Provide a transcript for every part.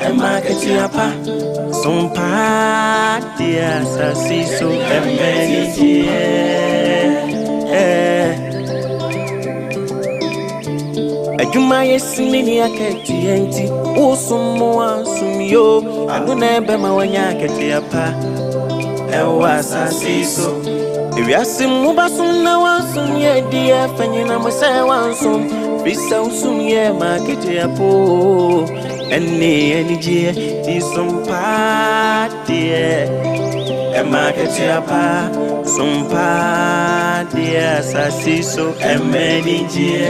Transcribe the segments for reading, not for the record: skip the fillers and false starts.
Ɛma akatua pa. Sompa deɛ asase so ɛmɛ anigyeɛ. Adwuma yɛ sini ne akatua nti wosom mo ansom yo ɛno na ɛbɛma wanya akatua pa ɛwɔ asase so. Ewiase mu basom na wansom yɛ deɛ fa nyina mo sɛ wansom firi sɛ wosom yɛ ma akatua po ɛne anigyeɛ ti sompa deɛ ɛma akatua pa sompa deɛ asase so ɛma anigyeɛ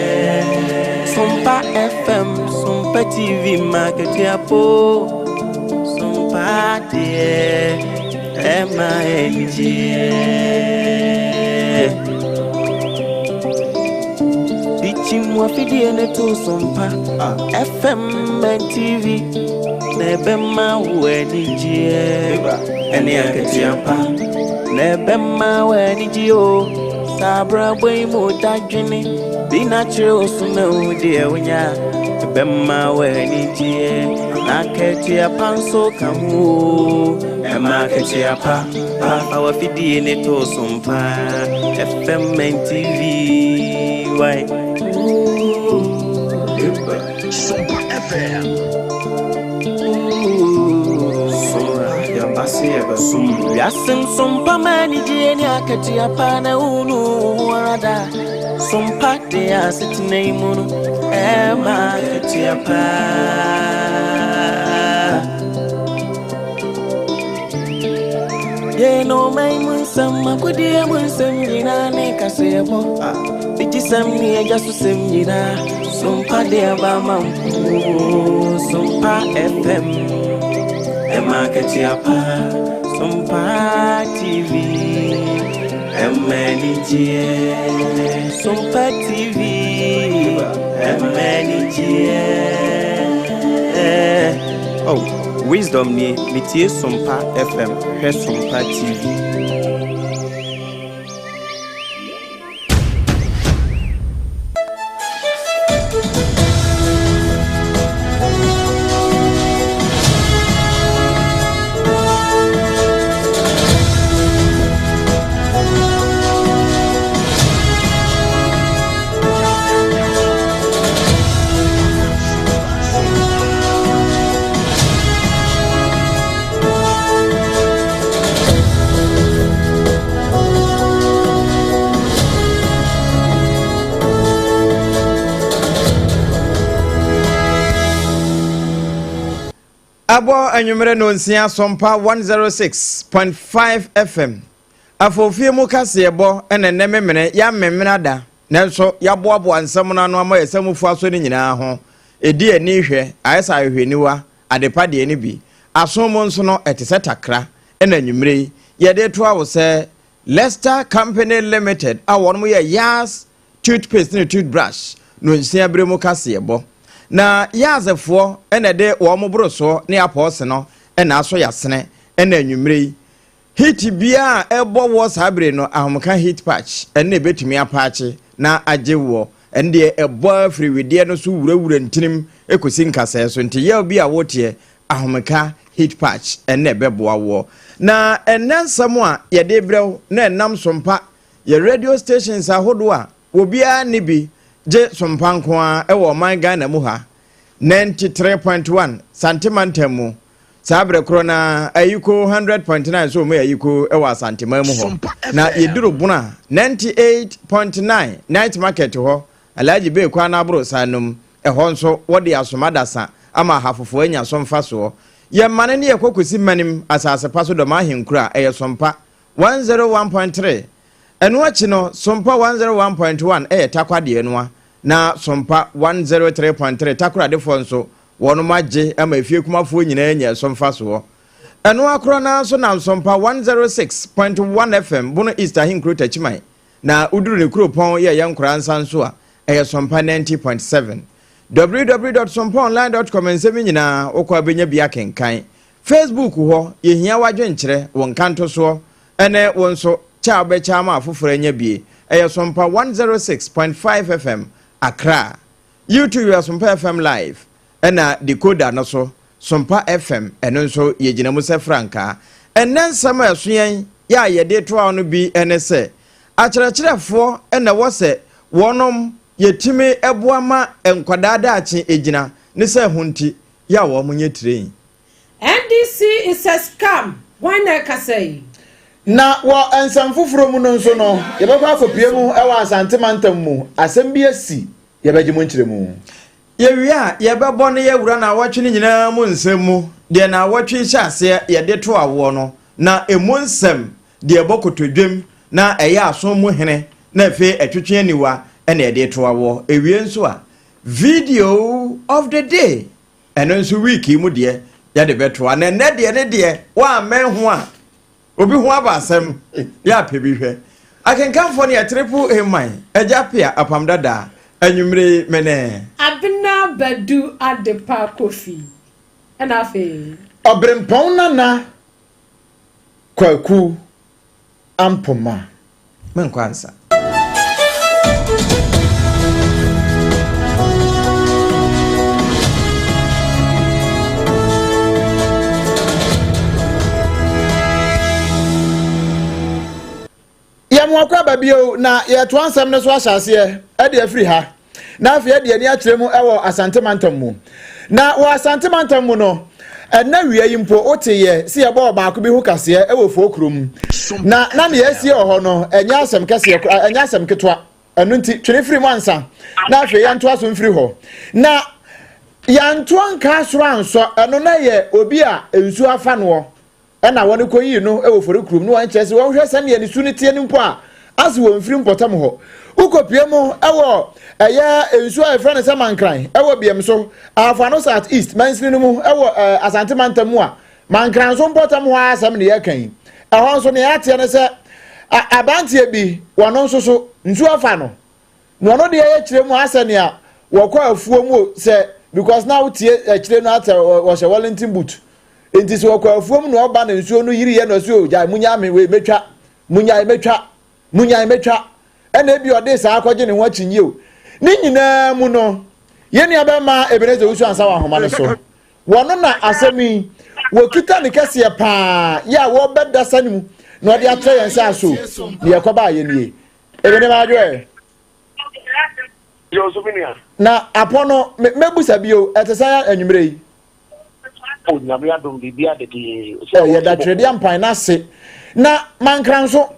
Sompa FM Sompa TV ma akatua po sompa deɛ ɛma anigyeɛ Dichim wafidie ne to sompa FM and TV na ɛbɛma wo anigyeɛ ɛne akatua pa na ɛbɛma wo anigyeɛ o saa abrabɔ yi mu dadwene bi na kyerɛ wo so na wo deɛ wonya ɛbɛma wo anigyeɛ na akatua pa nso ka ho o ɛma akatua pa pa fa wafidie ne to sompa FM and TV why. Sompa FM. Sompa yɛba se yɛbɛsom. Wiase nsompa ma anigyeɛ ne akatua pa na wonu wo ho ara da. Sompa de asetena yi mu no ɛma akatua pa. Yɛn ɔman mu nsɛm akodeɛ mu nsɛm nyinaa ne kaseɛbɔ. Bigyesɛm ne agya so sɛm nyinaa. Sompa de aba ma mpo. Sompa FM. Ɛma akatua pa. Sompa TV. Ɛma anigyeɛ. Sompa TV. Ɛma anigyeɛ. Oh, wisdom nie metie Sompa FM hwɛ Sompa TV. Abɔ anwummerɛ nonsia Sompa 106.5 FM afofie mu kaseɛbɔ ɛna ɛnɛ memene yɛamemene ada nanso yɛaboaboa nsɛm no ano ama yɛsɛ mufoɔ aso no nyinaa ho ɛdi ani hwɛ ayɛ sɛ ahwehwɛniwa adepa deɛ no bi aso mu nso no ɛte sɛ takra ɛna anwummerɛ yi yɛde toa wo sɛ Leicester Company Limited a wɔn yɛ Yas toothpaste ne toothbrush no nsia bere mu kaseɛbɔ na Yazfoɔ ɛna ɛde wɔn borosoɔ ne apɔɔse no ɛna aso yasene ɛna anwummerɛ yi heat biara a ɛbɔ wɔ saa bere no ahomka heat patch ɛne ebetumi apaakye na agye wɔ ɛne deɛ ɛbɔ afiri wedeɛ no so wurawura ntinim ekosi nkasɛɛ so nti yɛw bi a woteɛ ahomka heat patch ɛne ɛbɛboa wɔ na ɛnɛ nsɛm a yɛde brɛw na ɛnam sompa yɛ radio stations ahodoɔ a obiara ne bi gye sompa nko ara ɛwɔ ɔman Ghana mu ha 93.1 Santemantam mu saa berɛ korɔ na ayiko 100.9 so ɔmu yɛ ayiko ɛwɔ Asanteman mu hɔ na yɛduru bono a 98.9 night market hɔ Alhaji Bey kwan n'aboro saa nom ɛhɔ nso wɔde asoma dasa ama ahafofoɔ anya so mfasoɔ yɛmane ne yɛkɔ kɔsi manim asase pa so dɔm ahenkuro a ɛyɛ Sompa 101.3 ɛno akyi no Sompa 101.1 ɛyɛ takwadeɛ no a na Sompa 103.3 takoradefoɔ nso wɔnom agye ama efie kumafoɔ nyinaa anya so mfasoɔ ɛno akorɔ naa nso nam Sompa 106.1 FM Bono East ahenkuro Takyiman na woduru ne kuropɔn yɛ yɛn nkora nsa nso a ɛyɛ Sompa 90.7 www.sompaonline.com nsɛm nyinaa wokɔ abɛnya bi akenkan Facebook hɔ yɛhia wadwenkyerɛ wo nkantosoɔ ɛne wo nso kyɛ a wobɛkyɛ ama afoforɔ anya bie ɛyɛ Sompa 106.5 FM Accra. YouTube yɛ Sompa FM live ɛna decoder no so. Sompa FM, ɛno nso yɛgyina mu sɛ frankaa. Ɛnnɛ nsɛm a ɛso yɛn yɛ a yɛde toa wo no bi ne sɛ, akyerɛkyerɛfoɔ na ɛwɔ sɛ wɔnom yɛtumi boa ma nkwadaa daakye gyina ne sɛ ɛho nti yɛ a wɔn nyɛ train. NDC is a scam, hwan na ɛkasa yi? Na wɔ nsɛm foforɔ mu no nso no, yɛbɛkɔ akɔpue mu wɔ Asante mantam mu. Asɛm bi asi, yɛbɛgye mo nkyerɛmu. Yɛwie a, yɛbɛbɔ na yɛawura naawɔtwe no nyinaa mu nsɛm mu, deɛ naawɔtwe yi hyɛ aseɛ yɛde to awoɔ no, na ɛmu nsɛm, deɛ ɛbɔ kotodwam na ɛyɛ aso mu hene na afei ɛtwetwe aniwa na yɛde to awoɔ. Ɛwie nso a, video of the day, ɛno nso week yi mu deɛ yɛde bɛtoa. Na ɛnnɛ deɛ ne deɛ, woammɛn ho a, Obi ho aba asɛm yɛ apɛ bi hwɛ. Akenkanfoɔ no yɛ Triple A man, Agya Apea, Apam Dadaa, Anwummere yi me ne. Abena Badu Adepa Kofi, ɛna afei. Ɔberempɔn Nana Kwaku Ampoma. Menkɔ ansa. Yɛn akɔ aba bio na yɛtoa nsɛm no so ahyɛ aseɛ de afiri ha na afei adi ani akyerɛ mu wɔ Asante mantam mu. Na wɔ Asante mantam mu no, ɛnna wia yi mpo wote yɛ sɛ yɛbɔ ɔbaako bi ho kaseɛ wɔ foo kurom. Na na nea asie wɔ hɔ no, ɛnyɛ asɛm kɛseɛ koraa, ɛnyɛ asɛm ketewa. Ɛno nti, twene firi mu ansa na afei yɛntoa so mfiri hɔ. Na yɛantoa nka soro ansɔ, ɛno na ɛyɛ obi a nsuo afa noɔ. Ɛnna wɔkɔyii no wɔ Fori kurom, na wɔn kyerɛ sɛ wɔhwɛ sɛdeɛ ne su no teɛ no mpo a, ase wɔmfiri mpɔtam hɔ. Wokɔpue mu wɔ ɛyɛ nsuo a yɛfrɛ no sɛ Mankran wɔ Biam so, Ahafo Ano South East mansini no mu wɔ Asante mantam mu a, Mankran nso mpɔtam hɔ ara asɛm na yɛreka yi. Ɛhɔ nso nea yɛateɛ ne sɛ aberanteɛ bi, wɔno nso so nsuo afa no. Na ɔno deɛ yɛ kyerɛ mu asɛ nea wɔkɔ afuo mu sɛ because na wotie akyire no asɛ wɔhyɛ Wellington boot nti sɛ wɔkɔ afuo mu na ɔba na nsuo no yiri yɛ na ɔsɛ ogyae munyaa me wei mɛtwa munyae mɛtwa munyae mɛtwa ɛna ebi ɔde saa akɔgye ne ho akyinnye o ne nyinaa mu no yɛn nua bɛma Ebenezer Owusu ansa wɔ ahoma no so wɔno na asɛm yi wɔkita ne kɛseɛ paa yɛ a wɔbɛdasa ne mu na ɔde akyerɛ yɛn sɛ aso ne yɛkɔbaa yɛ nie Ebene ma adwo ɛ. Yɛ so me nua. Na apɔ no mɛbusa bio ɛte sɛ anwummerɛ yi. O nyame adom biribi adede. Ɛ yɛda tweredeɛ mpan no ase na mankra nso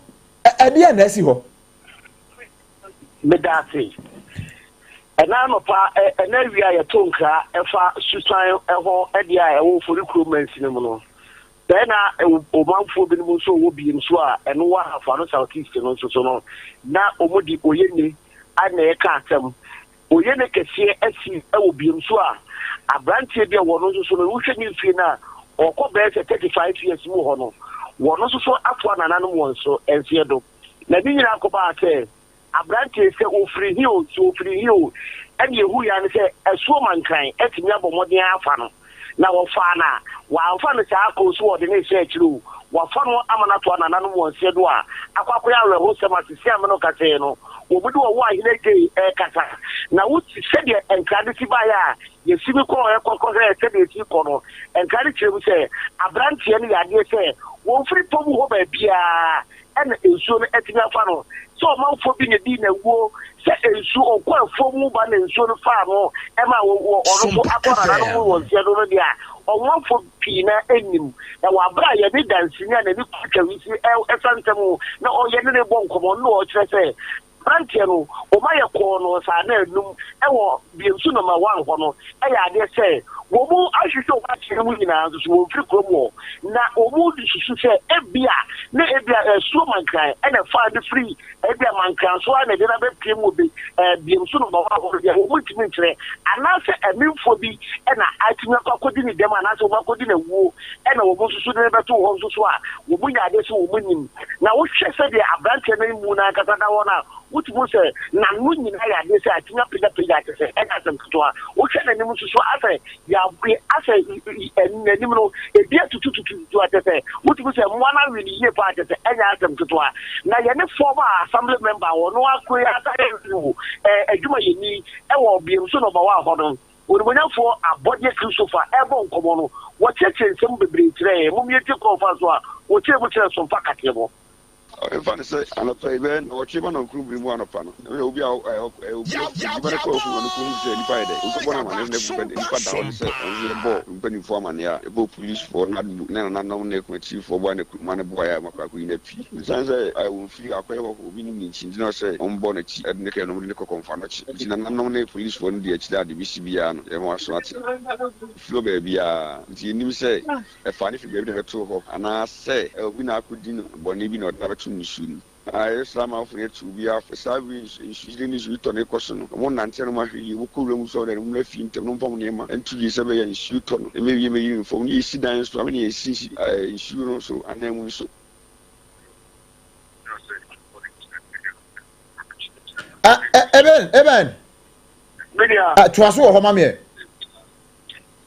ɛdeɛ na asi hɔ. Meda ase. Ɛna anɔpa ɛna awia yɛto nkra ɛfa susan ɛhɔ ɛdeɛ a ɛwɔ Ofori kurom mansini mu no. Sɛɛ na ɔmanfoɔ binom nso wɔ biem nso a ɛno wɔ Ahafo Ano South East no nso so no, na wɔde Oyene a na ɛreka asɛm. Oyene kɛseɛ asi wɔ biem nso a aberanteɛ bi a wɔno nso so no wohwɛ ne mfie no a ɔkɔ bɛyɛ sɛ 35 years mu hɔ no, wɔno nso so atoa nananom wɔn so mfeɛ do. Na ne nyinaa kɔbaa sɛ Aberanteɛ yi, sɛ ɔfiri he o, sɛ ɔfiri he o, ɛnna yɛhuiɛ ara ne sɛ asuo Mankran atumi abɔ mmɔden ara afa no. Na wɔfaa no a, wɔamfa no saa koro so wɔde no rehyɛ akyire o, wɔafa no ama no atoa nananom wɔn nseɛ do a, akɔ akɔyɛ awerɛhosɛm a seesei a me ne wo kasa yi no, wɔn de ɔwɔ ahene agyei rekasa. Na wo, sɛdeɛ nkra no si baeɛ a yɛsi me kɔɔɛ kɔkɔhwɛɛ sɛdeɛ ɛsi kɔ no, nkra no kyerɛ mu sɛ aberanteɛ no yɛ adeɛ sɛ wɔmfiri pɔ mu hɔ baabiara, ɛna nsuo no atumi afa no, sɛ ɔmanfoɔ bi na ɛdii no awuo, sɛ nsuo, ɔkɔ afuo mu ba na nsuo no faa no ma ɔno nso akɔ nananom mu wɔ nseɛ do no deɛ a, ɔmanfoɔ pii no ara nnim. Na wɔ aberɛ a yɛne danseni a n'ani ku twawisi ɛsa ntɛm na yɛne no rebɔ nkɔmmɔ no na ɔkyerɛ sɛ Aberanteɛ no, wɔma yɛkɔɔ no saa na anum wɔ Biemsu Nɔma One hɔ no yɛ adeɛ sɛ wɔn ahwehwɛ wɔn akyire no mu nyinaa nso so wɔmfiri kurom hɔ na wɔn susu sɛ ebia na ebia asuo Mankran ɛna ɛfaa no firi ebia Mankran so ara na ɛde no abɛpue mu wɔ be Biemsu Nɔma One hɔ no deɛ wɔn ntumi nkyerɛ anaasɛ amimfoɔ bi ɛna atumi akɔ akɔdi ne dɛm anaasɛ wɔn akɔdi n'awuo ɛna wɔn nso so de no bɛto hɔ nso so a wɔn nyɛ adeɛ sɛ wɔn nim. Na wohwɛ sɛdeɛ aberanteɛ no mu no ankasa da hɔ no a, wotumi hu sɛ n'ano nyinaa yɛ adeɛ sɛ atumi apagyapagya kyɛ sɛ ɛnyɛ asɛm ketewa. Wohwɛ n'anim nso so asɛ yɛabe asɛ n'anim no ebi atututututu a kyɛ sɛ wotumi sɛ mmoa no awe no yie paa kyɛ sɛ ɛnyɛ asɛm ketewa. Na yɛne former assembly member ɔno akoro yi asa yɛ adwumayɛni wɔ Biamso Nɔma One hɔ no. Onimuonyamfoɔ Abɔdeɛ Christopher rebɔ nkɔmmɔ no, wɔkyerɛkyerɛɛ nsɛm bebree kyerɛɛ yɛn. Mom yɛntie kwan a ɔfaa so a ɔkyerɛɛ mu kyerɛɛ Sompa Kateɛbɔ. Ɔmfa no sɛ anɔpa yi bɛyɛ nnɔwɔtwe ma nnɔnkron bere mu anɔpa no, na obi a ɔyɛ obi adwuma no kɔɔ fam no kohu sɛ nnipa ayɛ dɛ, obi kɔbɔ no amanneɛ na nnipa da hɔ no sɛ ɔno nso yɛbɔɔ mpanyimfo amanneɛ a yɛbɔɔ polisifo ne nananom ne akumatifoɔ boa ne kuroma no boaeɛ a wɔakɔ akɔyi no apue. Esiane sɛ wɔn fie akɔyɛ hɔ obi nim ne nti, nti na ɔsɛ wɔbɔ n'akyi de ne kɛn no wɔde no kɔ kɔmfoanɔkye. Nti nananom ne polisifo no di akyire a ade besi biara no yɛn ho aso ate. Efiri hɔ baabiara nti yennim sɛ ɛfaa no fi baabi na ɛbɛtoo hɔ anaasɛ obi na akodi no bɔne bi na ɔde no abɛto nsu no mu. Na yɛsrɛ amanfo no yɛto obiara fo saa bere yi nsuyiri ne nsuyitɔ no rekɔ so no, wɔnnante na wɔahwɛ yie, wɔkɔ wuram nso a wɔde wɔn afie ntɛm na wɔmfa wɔn nneɛma nto yie sɛ ɛbɛyɛ a nsuo tɔ no mmɛwie mmɛyiri mfam na yɛsi dan nso a na yɛnsisi nsuo no so ananmu nso. Ah, Eben, Eben. Ah, toa so wɔ hɔ ma meɛ.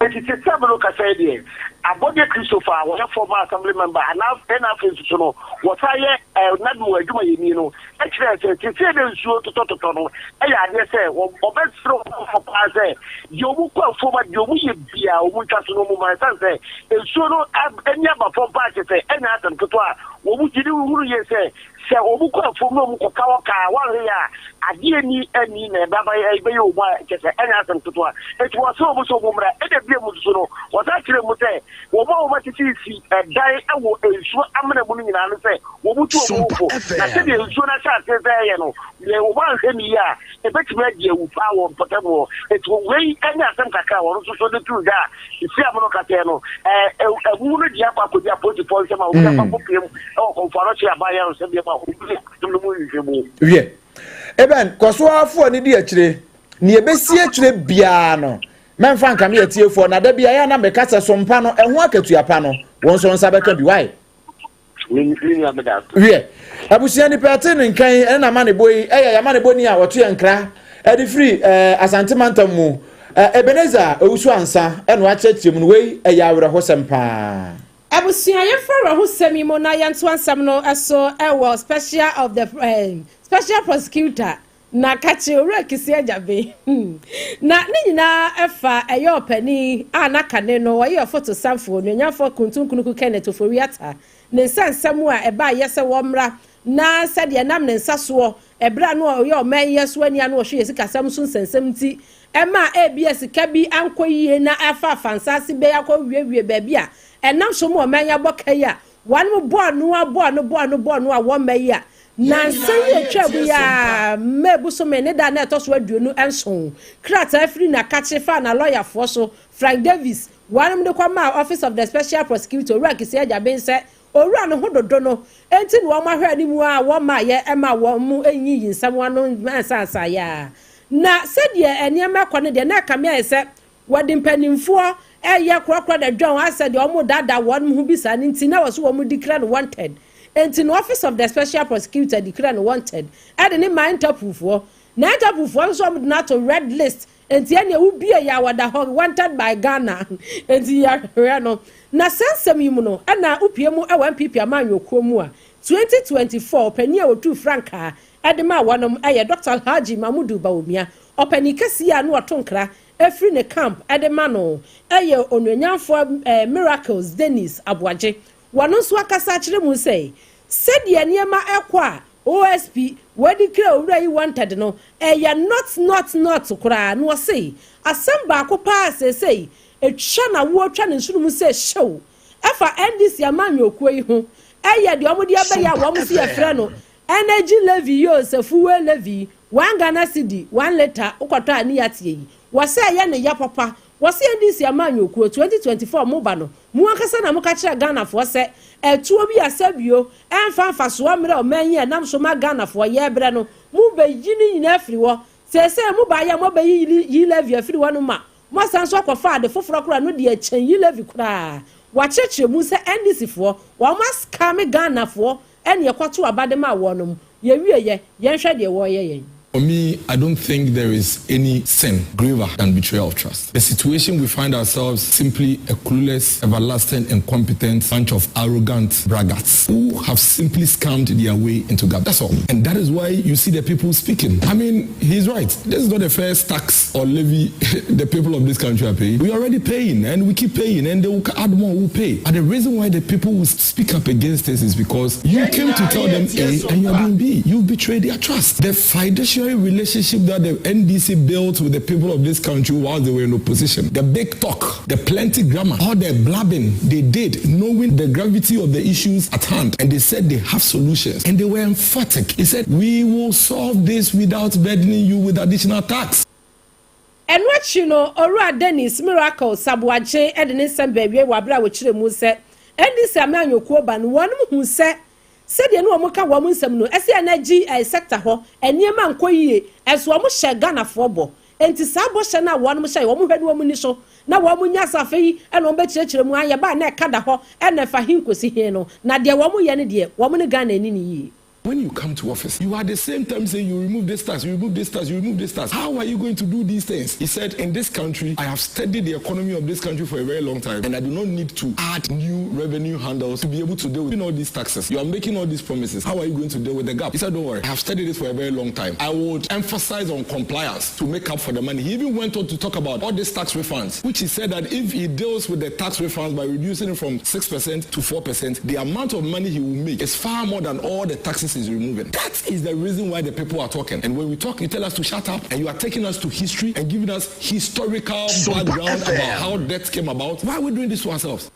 Enti te sɛ me no kasa yi deɛ, Abɔdeɛ Christopher a ɔyɛ former Assembly member anaa ɛna afei nso so no wɔsan yɛ NADMO adwumayɛni no kyerɛɛ sɛ seesei dɛ nsuo totɔtotɔ no yɛ adeɛ sɛ wɔbɛsrɛ wɔn paa sɛ deɛ wɔn kɔ afuom a deɛ wɔn yɛ biara wɔn ntwa so no wɔn ma ɛsiane sɛ nsuo no ani aba fam paa kyɛ sɛ ɛnyɛ asɛm ketewa a wɔn gye di hunu yie sɛ Sɛ wɔn kɔ afuom na wɔn kɔka hɔ kaa a, wɔanhwɛ yie a, adeɛ nni ani na ɛbɛba ɛbɛyɛ wɔn a kyerɛ sɛ ɛnyɛ asɛm ketewa. Enti wɔsrɛ wɔn sɛ wɔn mmra. Ɛna bio nso so no, wɔsan kyerɛɛ mu sɛ wɔn a wɔasisisisi dan wɔ nsuo amena mu no nyinaa no sɛ wɔtu wɔn ho fo. Na sɛdeɛ nsuo no ahyɛ aseɛ sɛ ɛyɛ no, deɛ wɔn anhwɛ no yie a, ɛbɛtumi adi awu paa wɔ mpɔtam hɔ. Enti wei ne asɛm kakra a wɔn nso so de too dwa a Seesei a me ne wo kasa yi no, amu no de akɔ akɔdi apolisifoɔ nsam a wɔde akɔ akɔpiem wɔ Kɔmfo Anɔkye aban ayaresabea mu a wɔdi asɛm no mu nhwehwɛmu. Wiɛ, Eben, kɔ so ara fo ani di akyire. Nea ebesi akyire biara no, mɛmfa nkame atiefoɔ, na da biara a na meka sɛ sompa no, ɛho akatua pa no, wo nso nsa bɛka bi. Why? Wiɛ, abusua nipa ɛte ne nka yi ɛne n'amanebɔ yi ɛyɛ y'amanebɔni a ɔto yɛn nkra ɛde firi ɛɛ Asante mantam mu ɛɛ Ebenezer Owusu Ansa ɛna wakyerɛkyerɛ mu no wei ɛyɛ awerɛhosɛm paa. Abusua yɛmfa awerɛhosɛm yi mu na yɛntoa nsɛm no so wɔ special of the eh, special prosecutor Na kakye Owura Kissi Agyabeng na ne nyinaa fa ɛyɛ ɔpanin a na kane no ɔyɛ ɔfotosanfoɔ, Onuonyamfoɔ Kuntu Nkunuku Kenneth Ofori Atta ne nsa nsɛm a ɛbaeɛ sɛ wɔmmra na sɛdeɛ ɛnam ne nsa soɔ ɛberɛ a na ɔyɛ ɔman yi so ani a na ɔhwɛ yɛn sikasɛm so nsɛnsɛm nti ɛmaa ebia sika bi ankɔ yie na afa afa nsaase bɛyi akɔ wiewie baabi a ɛnam so ma ɔman yi abɔ ka yi a Wɔnom bɔɔ no ara bɔɔ no bɔɔ no bɔɔ no a wɔmma yi a, nnansa yi a ɛtwaa mu yi ara, May bosome ne da a na ɛtɔ so 27, krataa firi n'akakye faa n'alɔyafoɔ so, Frank Davies, wɔnom de kɔmaa Office of the Special Prosecutor, Owura Kissi Agyabeng sɛ Owura no ho dodo no nti na wɔn ahwɛ anim ara a wɔmmaeɛ mma wɔn nyiyi nsɛm ano nsansaeɛ ara. Na sɛdeɛ nneɛma rekɔ no deɛ, na ɛkame ayɛ sɛ Wɔde mpaninfoɔ ɛyɛ korɔkorɔ da dwan asɛ deɛ wɔn daadaa wɔn ho bi saa no nti na wɔso wɔn declare no wanted. Enti no office of the special prosecutor declare no wanted ɛde ne maa Interpol foɔ. Na Interpol foɔ nso wɔn de no ato red list enti ɛneɛ wo bie yɛ a wɔda hɔ wanted by Ghana enti yɛhwɛ no. Na saa nsɛm yi mu no ɛna wo pie mu ɛwɔ NPP amanyɔkuo mu a 2024 ɔpanin a ɔtuu frankaa ɛde maa wɔnom ɛyɛ Doctor Alhaji Mamudu Bawumia ɔpanin kɛseɛ a na ɔto nkra firi ne camp de ma no yɛ Onuonyamfoɔ Miracles Dennis Aboagye. Wɔno nso akasa akyerɛ mu sɛ, sɛdeɛ nneɛma rekɔ a OSP wɔadi kra owura yi wanted no, ɛyɛ not not not koraa. Na ɔse, asɛm baako paa a seesei ɛtwa na wɔretwa ne nsono mu sɛ hyew ɛfa NDC amanyɔkuo yi ho yɛ deɛ wɔde abɛyɛ a wɔn se yɛfrɛ no Energy levy yi o sɛ fuel levy yi, one Ghana cedi, one litre, wokɔtɔ a ne yateɛ yi, wɔsɛ ɛyɛ ne ya papa, wɔse NDC amanyɔkuo, 2024 moba no, mo ankasa na moka kyerɛɛ Ghanafoɔ sɛ ɛtoɔ bi a sɛbio ɛmfa mfasoɔ mmerɛ ɔman yi a ɛnam so ma Ghanafoɔ yɛɛbrɛ no, mobɛyi ne nyinaa afiri hɔ, seesei mobaeɛ a moabɛyi yi levy afiri hɔ no ma moasan nso akɔfa ade foforɔ koraa no deɛ ɛkyɛn yi levy koraa, wakyerɛkyerɛ mu sɛ NDC foɔ wɔn ascame Ghanafoɔ Ɛne yɛkɔtoo aba de maa wɔnom. Yɛwieɛ, yɛnhwɛ deɛ wɔreyɛ yɛn. For me, I don't think there is any sin graver than betrayal of trust. The situation we find ourselves simply a clueless, everlasting, incompetent bunch of arrogant braggarts who have simply scammed their way into government. That's all. And that is why you see the people speaking. I mean, he's right. This is not the first tax or levy the people of this country are paying. We are already paying and we keep paying and they will add more, we'll pay. And the reason why the people will speak up against this is because you came to tell them A and you are doing B. You've betrayed their trust. The fiduciary relationship that the NDC built with the people of this country while they were in opposition, the big talk, the plenty grammar, all the blabbing they did, knowing the gravity of the issues at hand, and they said they have solutions, and they were emphatic. He said, We will solve this without burdening you with additional tax. Ɛno akyi no, Owura Dennis Miracle Saboagye de ne nsɛm baawie wɔ abere a wɔkyerɛ mu sɛ NDC amanyɔkuo ba no, wɔn hu sɛ sɛdeɛ ne wɔn ka wɔn nsɛm no ɛsɛ energy sector hɔ nneɛma nkɔ yie, ɛso wɔn hyɛ Ghanafoɔ bɔ. Nti saa bɔhyɛ no a wɔn hyɛ, wɔn hwɛ ne wɔn ni so na wɔn nya asafe yi ɛna wɔn bɛkyerɛkyerɛ mu ayɛ ba na ɛka da hɔ ɛna ɛfa hin kɔsi hin no, na deɛ wɔn yɛ no deɛ, wɔn ne Ghana ani ne yie. When you come to office, you are the same time saying you remove this tax, you remove this tax, you remove this tax. How are you going to do these things? He said, In this country, I have studied the economy of this country for a very long time, and I do not need to add new revenue handles to be able to deal with all these taxes. You are making all these promises. How are you going to deal with the gap? He said, Don't worry. I have studied this for a very long time. I would emphasize on compliance to make up for the money. He even went on to talk about all these tax refunds, which he said that if he deals with the tax refunds by reducing it from 6% to 4%, the amount of money he will make is far more than all the taxes he's removing. That is the reason why the people are talking. And when we talk, you tell us to shut up, and you are taking us to history and giving us historical background about how debt came about. Why are we doing this to ourselves?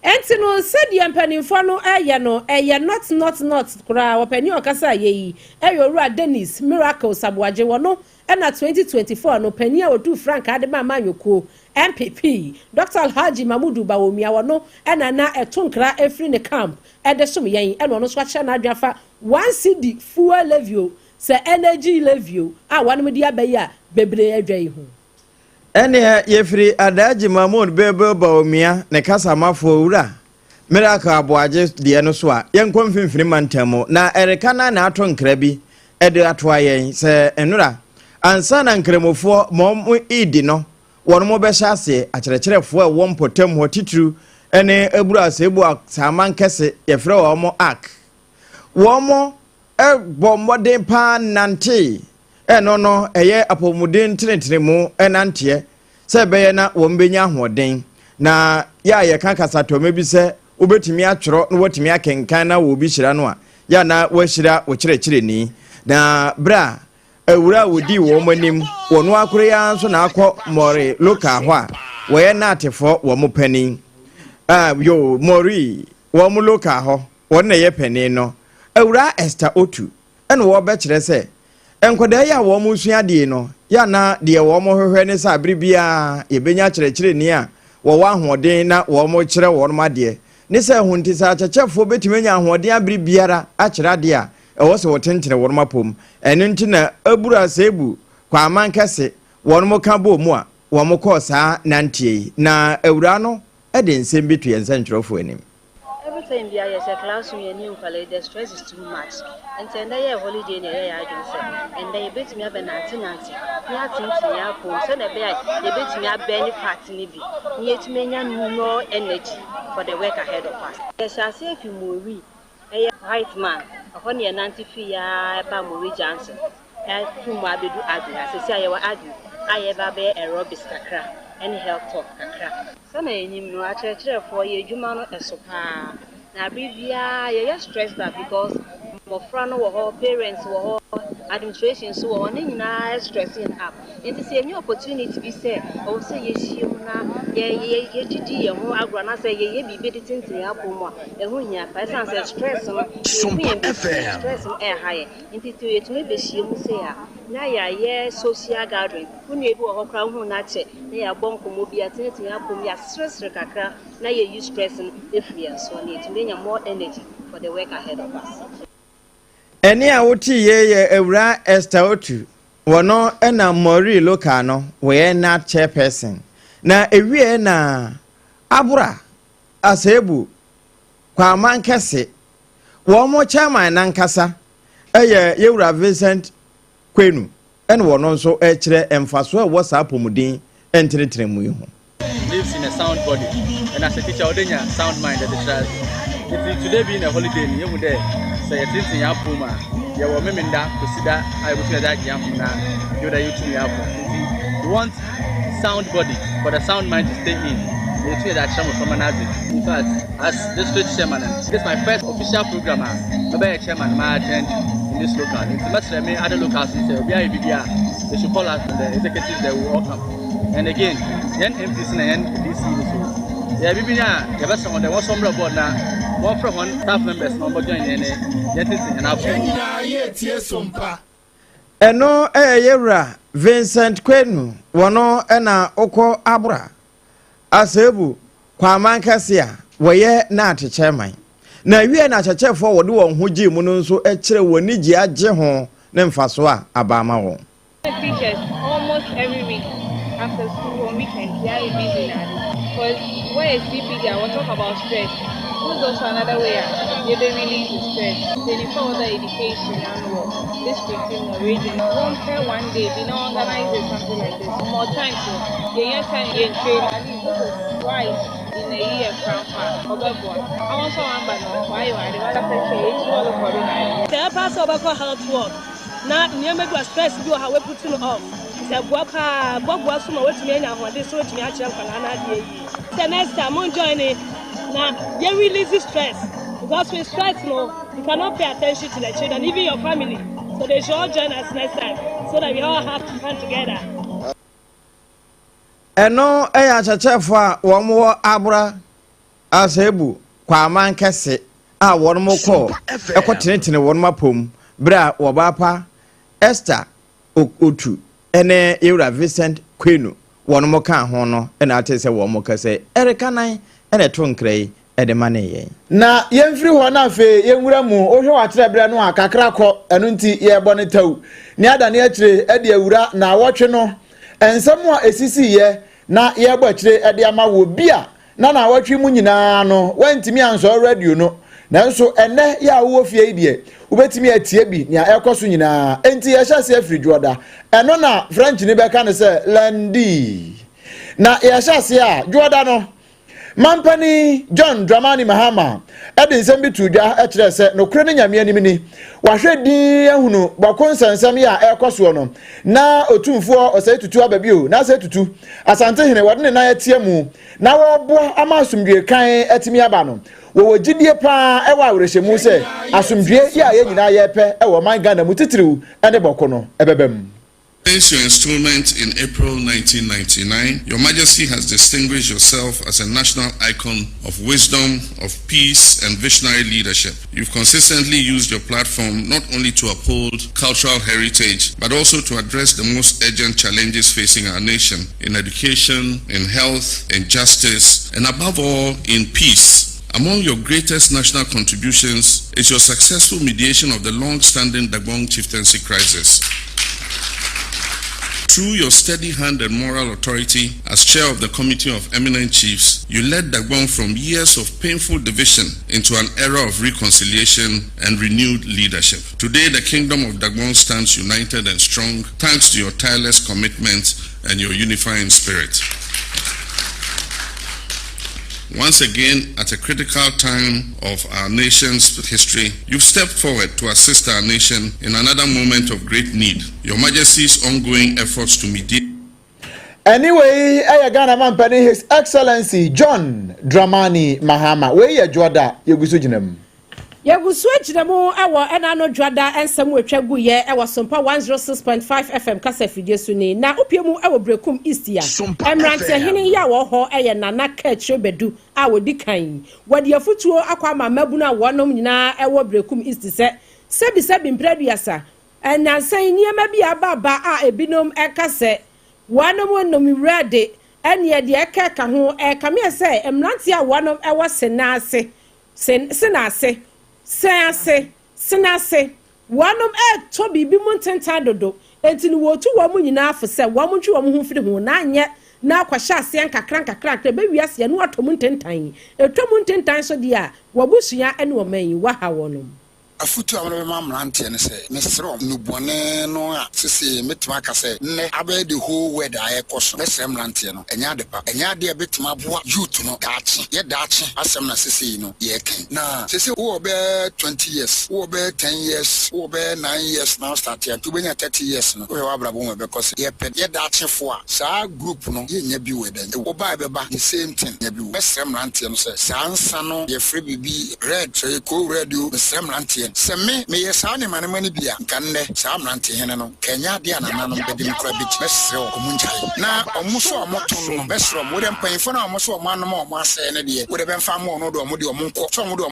Ɛnti no, sɛdeɛ mpanimfoɔ no ɛyɛ no, ɛyɛ not not not koraa. Wɔpanin ɔkasa yɛ yi ɛyɛ Owura Dennis Miracle Saboagye. Wɔ no ɛna 2024 no, panin a otu frankaa de ma amanyɔkuo NPP, Dr Alhaji Mamudu Bawumia, wɔ no ɛna na ɛto nkra efiri ne camp ɛde som yɛn, ɛna ɔno nso akyerɛ n'adwene afa 1 cedi fuel levy o, sɛ energy levy o, a wɔn de aba yi a bebree adwa yi ho. Ɛneɛ yɛfiri Alhaji Mahmood Bebe Bawumia ne kasamafoɔ Wura Miracle Aboagye deɛ no so a, yɛnkɔ Mfimfini Mantam mu na ɛreka na na ato nkra bi ɛde atoa yɛn sɛ nnora ansa na Nkramofoɔ ma ɔmo idi no, wɔn mo bɛhyɛ aseɛ. Akyerɛkyerɛfoɔ a ɛwɔ mpɔtam hɔ titiriw ɛne Eburu Asebu Saaman Kɛse, yɛfrɛ wɔn mo ak, wɔn mo ɛbɔ mmɔden paa nante. Ɛno no ɛyɛ apɔmuden tenetene mu ɛnanteɛ sɛ ɛbɛyɛ na wɔn bɛnya ahoɔden. Na yɛ a yɛka kasatɔmɛ bi sɛ wobɛtumi atwerɛ na wɔtumi akenkan na wɔ obi hyira no a, yɛ na wɔahyira wɔ kyerɛkyerɛni. Na berɛ a awura a wɔdii wɔn anim wɔn akoro yi ara nso na akɔ Mɔre local hɔ a wɔyɛ naatefoɔ wɔn mo panin a yo Mɔre wɔn mo local hɔ, wɔn na ɛyɛ panin no, Awura Esther Otu, ɛna wɔbɛkyerɛ sɛ nkwadaa yi a wɔn sua adeɛ no yɛ na deɛ wɔn hwehwɛ ne sɛ abere biara yɛbɛnya kyerɛkyerɛni a wɔwɔ ahoɔden na wɔn kyerɛ wɔn adeɛ, ne sɛ ɛho nti sɛ akyerɛkyerɛfoɔ bɛtumi anya ahoɔden abere biara akyerɛ adeɛ a, ɛwɔ sɛ wɔtentene wɔn apom. Ɛno nti na Aburu Aseebu Kwaman Kɛse wɔn mo ka bɔ mu a wɔn kɔɔ saa nanteɛ yi, na awura no de nsɛm bi to yɛn nsɛntwerɛfoɔ anim. Every time bia yɛhyɛ classroom, yɛ ne nkwalaa, the stress is too much. Nti ɛndɛ yɛ holiday na ɛyɛ yɛ adwene sɛ ɛndɛ yɛbɛtumi abɛnante nante ne atentene yɛ apom sɛnea ɛbɛyɛ a yɛbɛtumi abɛn fat no bi na yɛtumi anya more energy for the work ahead of us. Yɛhyɛ ase afi Mori, ɛyɛ White Man ɛhɔ ne yɛnante fii yaa ɛba Mori Junction, ɛfi mu abɛdu Agri ha. Sɛsi a yɛwɔ Agri a yɛba abɛyɛ aerobics kakra ɛne health talk kakra. Sɛnea yɛnim no, akyerɛkyerɛfoɔ yɛ adwuma no ɛso paa, na abere biara yɛyɛ stressed up because mmɔfra no wɔ hɔ, parents wɔ hɔ, administration nso wɔ hɔ, ne nyinaa stressing up. Nti sɛ yɛnya opportunity bi sɛ ɛwɔ sɛ yɛhyia mu na yɛgyegye yɛn ho agorɔ anaasɛ yɛyɛ biribi de tentene apɔ mu a, ɛho hia pa, ɛsiane sɛ stress no ɛku yɛn bebree, stress no ɛɛha yɛn. Nti sɛ yɛtumi bɛhyia mu sɛ a na yɛayɛ social gathering, wo nua bi wɔ hɔ koraa wohu no akyɛ na yɛabɔ nkɔmmɔ bi atenetene apɔ mu, yɛaseresere kakra na yɛyi stress no ɛfiri yɛn so na yɛtumi anya more energy for the work ahead of us. Ɛne a wote yie yɛ Awura Esther Otu. Wɔno ɛna Mɔri local no wɔyɛ GNAT chairperson. Na ewie na Abora Aseebu Kwaman Kɛse wɔn mo chairman nankasa ɛyɛ Yɛwura Vincent. Kwenu ɛna wɔno nso ɛkyerɛ mfasoɔ a ɛwɔ saa apɔmuden ntenetene mu yi ho. Lives in a sound body and as a teacher ɔde nya sound mind ɛde kyerɛ adze. Nti today being a holiday no yehu dɛ sɛ yɛtsenetsen hɛn apɔw mu a yɛwɔ Memenda, Kwesida a yebotum yɛdze agye hɛn ahom na Dwoda yetum yɛakɔ. Nti we want sound body for the sound mind to stay in na yetum yɛdze akyerɛ mboframba no adze. In fact as district chairman no this is my first official program a mebɛyɛ chairman ma attend in this local nti mɛsrɛ me other locals no sɛ obiara yɛ biribi a they should call us and the executives there will all come. And again, yɛn MPs na yɛn DC no so, yɛyɛ biribi no a yɛbɛsrɛ hɔn dɛ wɔnsɔ mbra board na wɔmfrɛ hɔn staff members na wɔmbɔ join hɛn na yɛntsetse hɛn apɔw. Yɛn nyinaa yɛretie som pa. Ɛno yɛ yɛwura Vincent Kwenu wɔno na okɔ Abora Asebu Kwaman kɛse a wɔyɛ NAAT chairman. Na awiei na akyerɛkyerɛfoɔ a wɔde wɔn ho gyee mu no nso kyerɛ wɔn anigye agye ho ne mfasoɔ a aba ama wɔn. Teachers almost every week after school on weekends yɛayɛ busy na ade cause wɔyɛ CPD a wɔ talk about stress this is also another way a yɛbɛ release stress. Mpanyinfoɔ a wɔda education ano wɔ district mu wɔ region wɔn pɛ one day bi na organize something like this more times no yɛnya time yɛn train at least this is twice in a year koraa mpo a ɔbɛboa awɔ nso a wɔaba no wɔayɛ wɔn ade wɔn afɛhwɛ yɛtumi ɔlokɔdo na ade. Sɛ ɛba sɛ wobɛkɔ health ward na nneɛma bi wɔ stress bi wɔ ha woaputu no off nti ɛboa paa boaboa so ma woatumi anya ahoɔden sɛ woatumi akyerɛ nkwadaa no adeɛ yie. Sɛ next time mo join ne na yɛ release stress because with stress no you cannot pay attention to the children even your family so they should all join us next time so that we all have fun together. Ɛno yɛ akyerɛkyerɛfoɔ a wɔn wɔ Abora Asebu Kwaman kɛse a wɔn kɔ ɛkɔ tenetene wɔn apom berɛ a wɔbaapa Esther Otu ne Yewura Vincent Kwenu wɔn kaa ho no na ate sɛ wɔn kasa ɛreka nan na ɛto nkra yi de ma ne yɛn. Na yɛmfiri hɔ na afei yɛnwura mu. Wohwɛ w'akyerɛ berɛ no a, kakra kɔ, ɛno nti yɛrebɔ no tɛw. Ne adane akyire de awura naawɔtwe no nsɛm a ɛsisiiɛ na yɛrebɔ akyire de ama wɔ bi a na naawɔtwe mu nyinaa no woantumi ansɔre radio no. Nanso ɛnnɛ yɛ a wowɔ fie yi deɛ, wobɛtumi atie bi nea ɛrekɔ so nyinaa. Enti yɛhyɛ aseɛ firi Dwoɔda. Ɛno na Frenchni bɛka no sɛ lundi. Na yɛhyɛ aseɛ a, Dwoɔda no, Mampanin John Dramani Mahama de nsɛm bi too dwa kyerɛɛ sɛ nokorɛ ne Nyame anim ni, wahwɛ dinn ahunu bɔko nsɛnsɛm yi a ɛrekɔ soɔ no, na Otumfoɔ Osei Tutu aba bio, na Osei Tutu, Asantehene, wɔde ne nan atia mu na wɔreboa ama asomdwoe kann atumi aba no. Wɔwɔ gyidie pa ara wɔ awerɛhyɛmu sɛ asomdwoe yi a yɛn nyinaa yɛrepɛ wɔ ɔman Ghana mu titiriw ne bɔko no bɛba mu. Since your enstoolment in April 1999, Your Majesty has distinguished yourself as a national icon of wisdom, of peace, and visionary leadership. You've consistently used your platform not only to uphold cultural heritage, but also to address the most urgent challenges facing our nation in education, in health, in justice, and above all, in peace. Among your greatest national contributions is your successful mediation of the long-standing Dagbon chieftaincy crisis. Through your steady hand and moral authority as chair of the Committee of Eminent Chiefs, you led Dagbon from years of painful division into an era of reconciliation and renewed leadership. Today, the Kingdom of Dagbon stands united and strong thanks to your tireless commitment and your unifying spirit. Once again, at a critical time of our nation's history, you've stepped forward to assist our nation in another moment of great need. Your Majesty's ongoing efforts to mediate. Ɛne wei yɛ Ghana mampanin His Excellency John Dramani Mahama. Wei yɛ Dwoda, yɛgu so gyina mu. Yɛgu so gyina mu wɔ ɛna ano Dwoda nsɛm a ɛtwa guiɛ wɔ Sompa 106.5 FM kasa afidie so ni. Na wopue mu wɔ Berekum East a, mmeranteɛhene yi a wɔwɔ hɔ yɛ Nana Kaakyire Badu a ɔdi kan yi. Wɔde afutuo akɔ ama mmabunu a wɔnom nyinaa wɔ Berekum East sɛ, sɛbisɛbi mprɛ aduasa, nnansa yi nneɛma bi a aba aba a ebinom ka sɛ wɔnom nom wura de, ɛneɛ deɛ ɛka ɛka ho, ɛrekame ayɛ sɛ mmeranteɛ a wɔnom wɔ Sena ase Sen, sen ase, sɛn ase, sen ase. Wɔnom retɔ biribi mu ntentan dodo, enti no wɔretu wɔn nyinaa fo sɛ wɔn ntwe wɔn ho mfiri ho na anyɛ na akɔhyɛ aseɛ nkakra nkakra nkakra ɛbɛwie aseɛ na wɔatɔ mu ntentan. Ɛtɔ mu ntentan nso deɛ a, w'abusua ne ɔman yi, woaha wɔnom. Afotu a mede bɛma mmeranteɛ ne sɛ, mesrɛ wɔn, nnubɔne no a sesei mɛtumi aka sɛ nnɛ abɛyɛ the whole world a ɛrekɔ so no, mɛsrɛ mmeranteɛ no, ɛnyɛ ade pa. Ɛnyɛ adeɛ a ɛbɛtumi aboa youth no daakye. Yɛ daakye asɛm na sesei no yɛreka yi. Na sesei wowɔ bɛyɛ 20 years, wowɔ bɛyɛ 10 years, wowɔ bɛyɛ 9 years na wo start a, nti wobɛnya 30 years no, wohwɛ w'abrabɔ mu a ɛbɛkɔ sɛ. Yɛpɛ yɛ daakyefoɔ a, saa group no yɛnnya bi wɔ ɛdɛn? Wo ba a ɛbɛba, the same thing, nya bi wɔ. Mɛsrɛ mmeranteɛ no sɛ, saa nsa no yɛfrɛ biribi red, sɛ ɛyɛ cold red o, mesrɛ mmeranteɛ no, sɛ me, meyɛ saa nneɛma nneɛma no bi a, nka nnɛ, saa mmerante hene no, nka ɛnyɛ adeɛ a nananom bɛde me koraa bɛti. Mɛsrɛ wɔn, wɔn ngyae. Na wɔn nso a wɔto no no, mɛsrɛ wɔn, wo deɛ mpanyinfoɔ no a wɔn nso wɔn anom a wɔn asɛe no deɛ, wo deɛ bɛmfa mma wɔn, wo deɛ wɔn deɛ wɔn nkɔ, sɛ wɔn deɛ.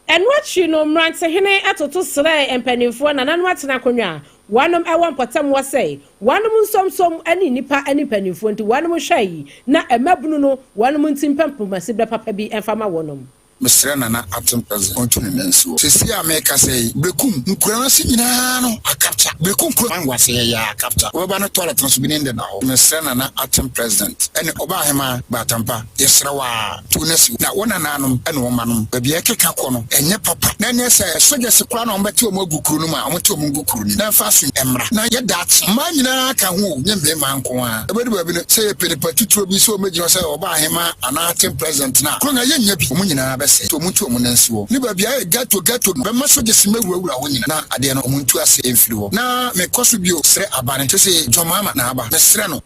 Ɛno akyiri no, mmerantehene toto srɛɛ mpanimfoɔ, nananom atena akonnwa a wɔnom wɔ mpɔtam hɔ sɛ wɔnom nsomsom ne nnipa ne mpanimfoɔ nti wɔnom nhwɛ yi na mmabunu no wɔnom nti mpɛ mpomasiberɛ papa bi mfa ma wɔnom. Mesrɛ Nana Atem President ɔntu ne nan nsi hɔ. Seesei a merekasa yi, Berekum nkura no ase nyinaa no akapkya. Berekum kuro no ase yɛyɛ a akapkya. Wobɛba no toilet no so bi ne ndeda hɔ. Mesrɛ Nana Atem President ɛne Ɔbaahemaa Baatampa, yɛsrɛ wo ara, tu no asi hɔ. Na wo nananom ne wo mmanom, baabi a ɛkeka kɔ no, ɛnyɛ papa. Na ɛneɛ sɛ sogyɛse koraa na wɔbɛte wɔn agu kuro no mu a, wɔnte wɔn ngu kuro no mu. Na ɛmfa aso mmra. Na yɛ daakye. Mmaa nyinaa ka ho o, nyɛ mmarima nko ara. Ɛbɛdu baabi no, sɛ yɛpɛ nipa titire bi sɛ ɔmmɛgyina hɔ sɛ Ɔbaahemaa anaa Atem President no a, kuro no yɛnnya bi. Wɔn nyinaa bɛsɛe. Nti wɔntu wɔn nan nsi hɔ. Ne baabi a ayɛ ghetto ghetto no, bɛma sogyɛse mmɛwurawura hɔ nyinaa. Na adeɛ no, wɔntu aseɛ mfiri hɔ. Na mekɔ so bio srɛ abane. Seesei John Mahama na aba. Mesrɛ no.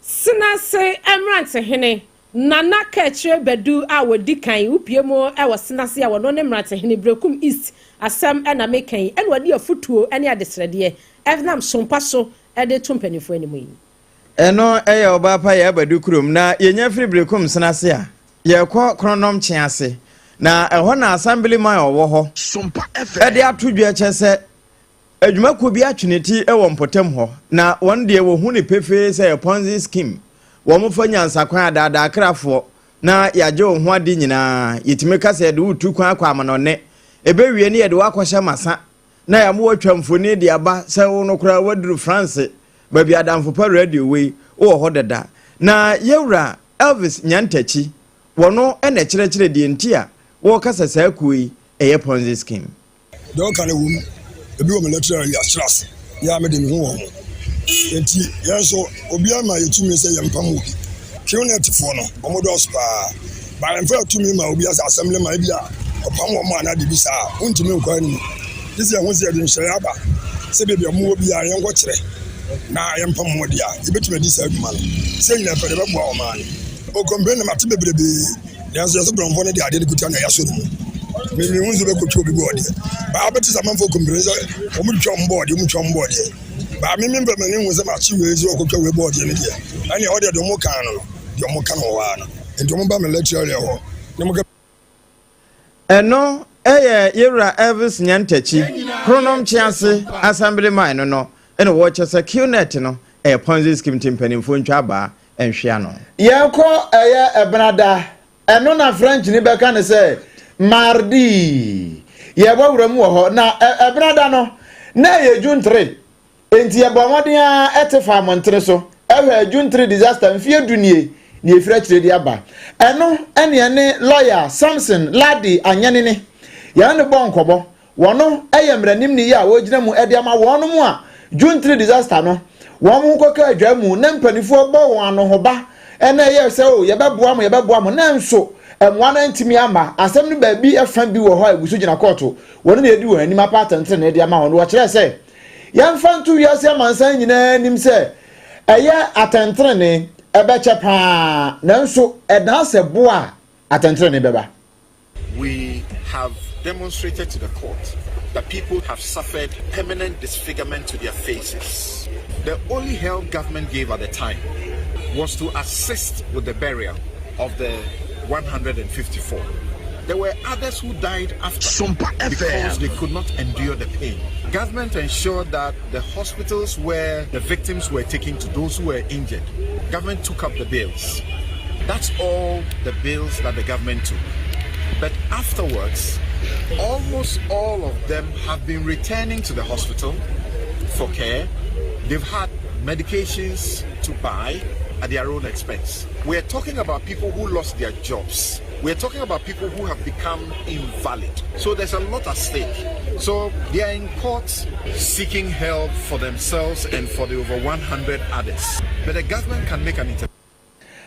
Senase mmerantehene, Nana Kaakyire Badu a wɔdi kan wopue mu wɔ Senase a wɔno ne mmerantehene Berekum East asɛm na meka yi ɛna ɔde afutuo ne adesrɛdeɛ nam sompa so de to mpanimfoɔ anim yi. Ɛno yɛ ɔbaa pa yɛ abadu kurom na yɛnya firi Berekum Senase a yɛkɔ Kronom Kyease na ɛhɔ na Assemblyman a ɔwɔ hɔ de ato dwa kyɛ sɛ Adwumakuo bi atwe ne ti wɔ mpɔtam hɔ, na wɔn deɛ wɔhu no pefee sɛ ɛyɛ Ponzi scheme. Wɔfa nyansakwan adaadaa akrafoɔ na yɛagye wo ho ade nyinaa. Yɛtumi ka sɛ yɛde wo retu kwan akɔ amanɔne. Ɛbɛwie no yɛde wo akɔhyɛ masa na yɛama woatwa mfoni de aba sɛ wo no koraa woaduru France, baabi Adamfo Pa Radio wɔ yi, wowɔ hɔ dada. Na yɛwura Elvis Nyantakyi, wɔno na ɛkyerɛkyerɛ deɛ nti a wɔreka sɛ saa kuo yi ɛyɛ Ponzi scheme. Deɛ ɔka no ɛwom, ebi wɔ me lecturer yi akyerɛ ase, yɛ a mede me ho wɔ ho. Enti yɛn nso obiara mma yɛn tumi sɛ yɛmpam obi. QNet foɔ no, wɔn dɔɔso paa. But yɛmfa tumi ma obiara sɛ assembly man ebi a ɔpam wɔn anaa biribi saa a, wontumi nkɔ anim. Gye sɛ yɛhu sɛ yɛde nhyehyɛeɛ aba sɛ baabi a wɔwɔ biara yɛnkɔkyerɛ na yɛmpam wɔn deɛ a, yɛbɛtumi adi saa adwuma no. Sɛ nyinaa pɛ de bɛboa ɔman no. O complain no mate bebrebee. Nanso yɛsɛ borɔmfoɔ no de adeɛ no kuta na yɛasɔ ne mu. Me mehu sɛ bɛkɔtwa obi bɔɔdeɛ. Baa bɛte sɛ amanfoɔ kɔmpire sɛ wɔn twitwa wɔn bɔɔdeɛ, wɔn twa wɔn bɔɔdeɛ. Baa me mempɛ m'ani hu sɛ makye wei sɛ ɔkɔtwa wei bɔɔdeɛ no deɛ. Ɛnneɛ hɔ deɛ deɛ wɔn kan no no, deɛ wɔn ka no wɔ hɔ ara no. Nti wɔn ba me lecture hɔ na wɔn ka. Ɛno yɛ Yewura Elvis Nyantakyi, Kronom Kyease Assemblyman no no na wɔkyɛ sɛ QNet no yɛ Ponzi scheme nti mpanimfoɔ ntwa abaa nhwe ano. Yɛkɔ ɛyɛ Ɛbenada, ɛno na Frenchni bɛka no sɛ mardi. Yɛbɔ wura mu wɔ hɔ, na Ɛbenada no, na ɛyɛ June 3, enti yɛbɔɔ mmɔden ara te faa mmɔntene so hwɛɛ June 3 disaster mfeɛ du nie na yɛfiri akyire de aba. Ɛno ne ɛne lɔya Samson Lardy Anyenini, yɛne no bɔɔ nkɔmmɔ. Wɔno yɛ mmaranimni yi a wɔgyina mu de ama wɔnom a June 3 disaster no wɔn ho kɔkaa dwa mu na mpanifoɔ bɔ wɔn anohoba na ɛyɛɛ sɛ o yɛbɛboa mo yɛbɛboa mo nanso mmoa no antumi amma. Asɛm no baabi fa bi wɔ hɔ a ɛgu so gyina kɔɔto wɔn na yɛdi wɔn anim apa atɛntenenee de ama wɔn. Wɔkyerɛɛ sɛ yɛmfa nto wiase amansan nyinaa anim sɛ ɛyɛ atɛntenenee ɛbɛkyɛ paa nanso ɛdan sɛ boa a atɛntenenee bɛba. We have demonstrated to the court that people have suffered permanent disfigurement to their faces. The only help government gave at the time was to assist with the burial of the 154. There were others who died after because they could not endure the pain. Government ensured that the hospitals where the victims were taken to, those who were injured, government took up the bills. That's all the bills that the government took. But afterwards, almost all of them have been returning to the hospital for care. They've had medications to buy at their own expense. We are talking about people who lost their jobs. We're talking about people who have become invalid. So there's a lot at stake. So they are in court seeking help for themselves and for the over 100 others. But the government can make an intervention.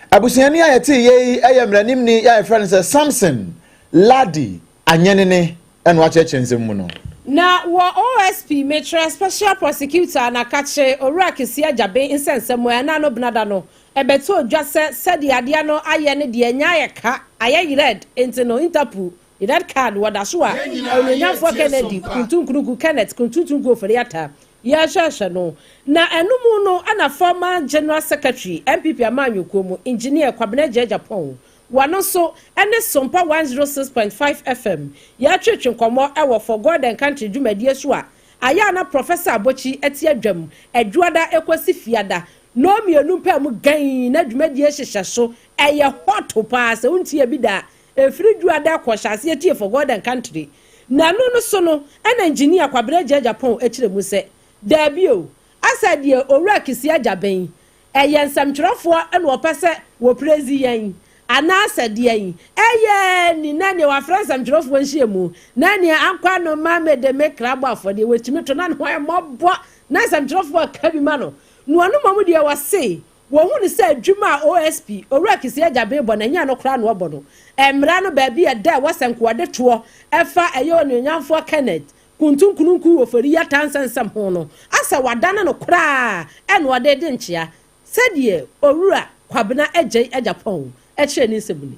Abusuani a yɛtee yɛ yi yɛ mmaranimni a yɛfrɛ no sɛ Samson Lardy Anyenini na wakyerɛkyerɛ nsɛm mu no. Na wɔ OSP, mekyerɛ Special Prosecutor Anakakye, Owura Kissi Agyabeng nsɛnsɛm mu ɛna no benada no, ɛbɛtɔɔ dwa sɛ sɛdeɛ adeɛ no ayɛ no deɛ ɛnyɛ ayɛ ka, ayɛ red, enti no Interpol red card wɔda so a Onuonyamfoɔ Kennedy Kuntu Nkrunku Kenneth Kuntu Tunku Ofori-Atta yɛrehwɛhwɛ no. Na ɛno mu no na former General Secretary NPP amanyɔkuo mu, Engineer Kwabena Agyei Agyapong, wɔno nso ne Sompa 106.5 FM yɛretwetwe nkɔmmɔ wɔ For God and Country dwumadie so a ayɛ a na Professor Abokyi te adwam Adwuada kɔsi Fiada nnɔnmienu mpaa mu gann na dwumadie hyehyɛ so ɛyɛ hot paa sɛ wontie bi da a ɛfiri Dwuada kɔ hyɛ aseɛ tie For God and Country. Na ɛno no so no ɛna Engineer Kwabena Agyei Agyapong kyerɛ mu sɛ daabi o asɛ deɛ Owura Kissi Agyabeng ɛyɛ nsɛmtwerɛfoɔ na wɔpɛ sɛ wɔprezi yɛn anaasɛ deɛn? Ɛyɛ ni na neɛ wafrɛ nsɛmtwerɛfoɔ nhyiamu na neɛ ankɔ ano ma mede me kra bɔ afɔdeɛ wɔtumi to na ne ho ayɛ mmɔbɔ na nsɛmtwerɛfoɔ ka bi ma no na ɔno mmom deɛ wɔse wɔhu no sɛ adwuma a OSP Owura Kissi Agyabeng bɔ no ɛnyɛ ɛno koraa na ɔbɔ no. Mmara no baabi a ɛda a ɛwɔ sɛ nkoade toɔ ɛfa ɛyɛ Onuonyamfoɔ Kenneth Kuntu Nkununku Ofori Atta nsɛnsɛm ho no asɛ wadane no koraa ɛna ɔde redi nkyea sɛdeɛ Owura Kwabena Adjei Agyapong kyerɛ ne nsɛm ni.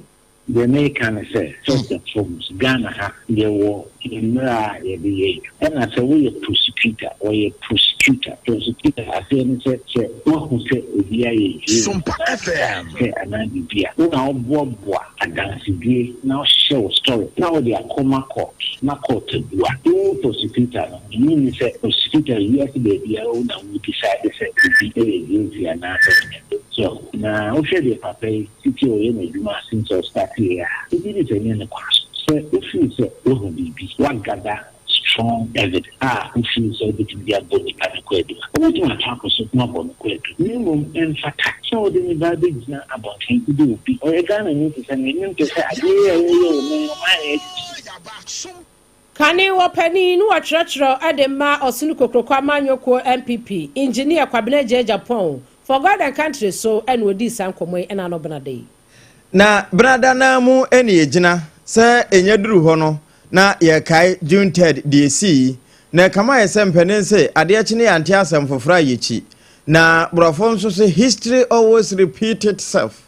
Deɛ mereka ne sɛ, first and foremost, Ghana ha, yɛwɔ mmara a yɛde yɛ adwuma. Ɛna sɛ woyɛ prosecutor, wɔyɛ prosecutor, prosecutor aseɛ ne sɛ, sɛ woahu sɛ obi ayɛ guilty sɛ anaa biribi a, wo na woboaboa adansedie na wohyehyɛ wo story na wode akɔma court na court abua. Wo prosecutor no, mennye nni sɛ prosecutor wiase baabiara wo na wo decide sɛ obi yɛ guilty anaasɛ ɔnyɛ. So na wohwɛ deɛ papa yi titi a ɔyɛ n'adwuma since ɔstarteeɛ a, wogye di sɛ ɛnyɛ ne kwan so? Sɛ wo feel sɛ woahu biribi, woagather strong evidence a wo feel sɛ wobɛtumi de abɔ nipa no kwaadu a, wobɛtumi ato akɔ so na woabɔ no kwaadu. Na mmom ɛmfata sɛ wode ne ba bɛgyina abɔnten wode obi, ɔyɛ Ghanani te sɛ me, mempɛ sɛ adeɛ yi a woyɛ wɔ me no mayɛ akyikyi. Kane wɔ panin ne wɔtwerɛtwerɛ de ma Ɔsono Kokroko Amanyɔkuo NPP, Engineer Kwabena Agyei Agyapong, For God and Country so na ɔdii saa nkɔmmɔ yi ɛna ano benada yi. Na benada no ara mu na yɛgyina, sɛ ɛnya duru hɔ no na yɛkae June 3rd deɛ ɛsii, na ɛkame ayɛ sɛ mpanin se adeɛ kye ne yɛante asɛm foforɔ a yɛkyi, na borɔfo nso se history always repeat itself.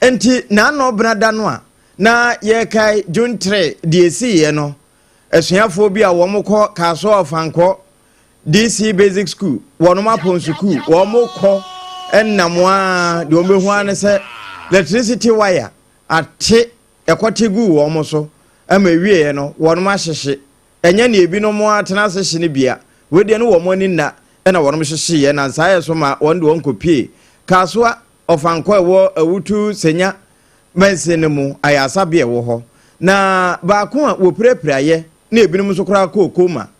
Enti naano benada no a na yɛrekae June 3 deɛ ɛsiiɛ no, asuafoɔ bi a wɔn kɔ Kasoa Ɔfankɔ DC Basic School, wɔn apɔn sukuu, wɔn kɔ nam a deɛ wɔn bɛhu ara ne sɛ electricity wire ate ɛkɔte guu wɔn so ama ewieɛ no wɔn ahyehye. Ɛnyɛ nea ebinom atena ase hye no bia, wei deɛ no wɔn ani nna ɛna wɔn hyehyeeɛ na nsaa yɛ so ma wɔn de wɔn kɔpie Kasoa Ɔfankɔ ɛwɔ Awutu Senya mansin no mu ayaresabea ɛwɔ hɔ. Na baako a wɔpirapiraeɛ na ebinom nso koraa kɔɔ koma.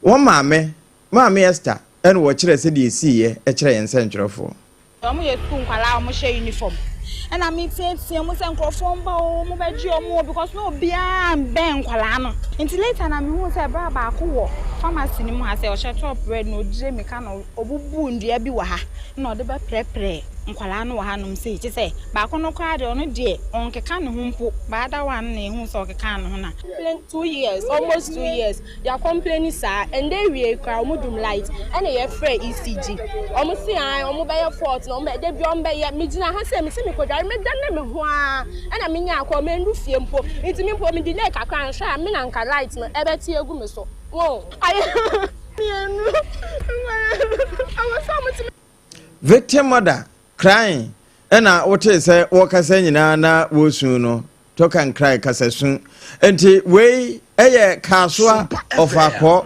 Wɔn maame, Maame Esther, na ɔkyerɛɛ sɛdeɛ ɛsiiɛ kyerɛɛ yɛn nsɛntwerɛfoɔ. Wɔn yɛ sukuu nkwadaa a wɔhyɛ uniform ɛna me teatea mu sɛ nkorɔfoɔ mba oo wɔn bɛ gye wɔn oo because na obiara mbɛn nkwadaa no nti later na me hu sɛ bra baako wɔ pharmacy no mu ha sɛ ɔhyɛ top red na ogyina mirika na obubu ndua bi wɔ ha na ɔde bɛ prɛprɛ nkwadaa no wɔ ha nom sei kyesɛ baako no koraa deɛ ɔno deɛ ɔnkeka ne ho mpo but other one no na yɛhu sɛ ɔkeka ne ho na Two years almost 2 years yɛ complain saa ɛndɛ awie koraa ɔmo dum light ɛna yɛ frɛ ECG ɔmo si an ɔmo bɛyɛ fault na ɔmo bɛ de bi ɔmo bɛyɛ me gyina ha sɛ me si me kɔ dware me da ne me ho aa ɛna me nya akɔ me ndu fie mpo nti me mpo me delay kakra nhwɛ a me na nka light no ɛbɛte egu me so wɔn ayɛ mmienu ɛwɔ sɛ ɔmo ti. Victim mother crying ɛna wotee sɛ wɔkasa nyinaa na wɔresu no talk and cry kasasu nti wei ɛyɛ Kasoa Ɔfaakɔ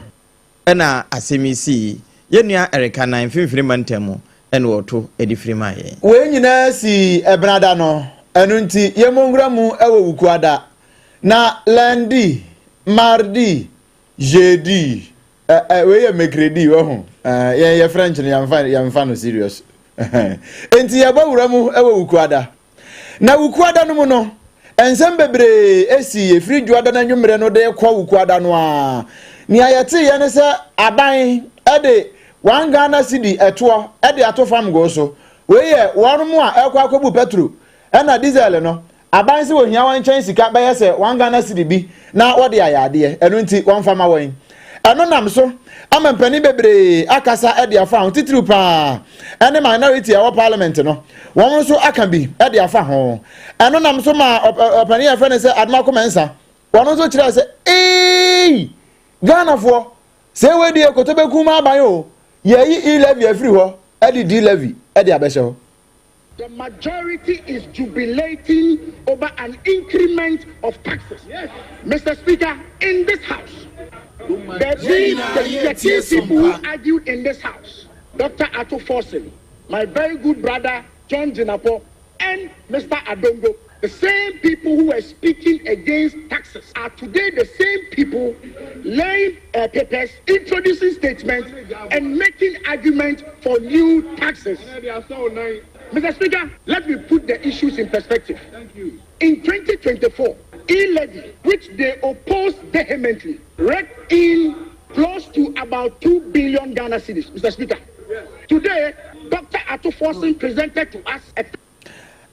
ɛna asɛm yi sii yɛn nua Erika nan mfimfini mantam mu ɛna ɔto ɛde firi maa yɛn. Wei nyinaa sii Ɛbenada no, ɛno nti yɛmmɔ nwura mu wɔ Wukuada. Na Lundi, Mardi, Jeudi, ɛ ɛ wei yɛ mercredi, wahu, ɛɛ yɛn yɛ French no yɛmfa yɛmfa no serious. Enti yɛbɔ wura mu wɔ Wukuada. Na Wukuada no mu no, Nsɛm bebree sii ɛfiri Dwoada no anwummerɛ no de rekɔ Wukuada no ara. Nea yɛteeɛ ne sɛ aban de one Ghana cedi ɛtoɔ de ato famgoo so. Wei yɛ wɔn a ɛrekɔ akɔbu pɛtro ɛna diesel no. Aban sɛ wɔhia wɔn nkyɛn sika bɛyɛ sɛ one Ghana cedi bi na wɔde ayɛ adeɛ, ɛno nti wɔmfa ma wɔn. Ɛno nam so ama mpanin bebree akasa de afa ho, titiriw paa ne minority a ɛwɔ parliament no, wɔn nso aka bi de afa ho. Ɛno nam so maa ɔpanin a yɛfrɛ no sɛ Adomako Mensah, wɔn nso kyerɛɛ sɛ, Eii! Ghanafoɔ, sɛ wei deɛ kotobɛku ma aban o, yɛayi e-levy afiri hɔ de d-levy de abɛhyɛ hɔ. The majority is jubilating over an increment of taxes. Yes. Mr. Speaker, in this house, there be the 13 people who argued in this house. Dr. Ato Forson, my very good brother John Jinapo, and Mr. Adongo, the same people who were speaking against taxes are today the same people laying uh, papers, introducing statements, and making arguments for new taxes. Mr. Speaker, let me put the issues in perspective. Thank you. In 2024, e-levy, which they opposed vehemently, raked in close to about 2 billion Ghana cedis. Mr. Speaker, yes. today, Dr. Ato Forson presented to us a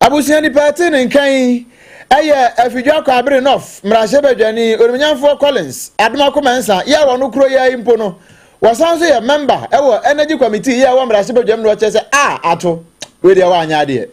Abusua nipa a ɛte ne nka yi yɛ Afidwa Kwaabere North mmarahyɛbadwani Onimnyamfoɔ Collins Adomako Mensah yɛ a wɔn kuro yi mpo no wɔsan nso yɛ mɛmba wɔ Energy Committee yɛ a ɛwɔ mmarahyɛbadwam no ɔkyerɛ sɛ a ato wei deɛ wanyɛ adeɛ.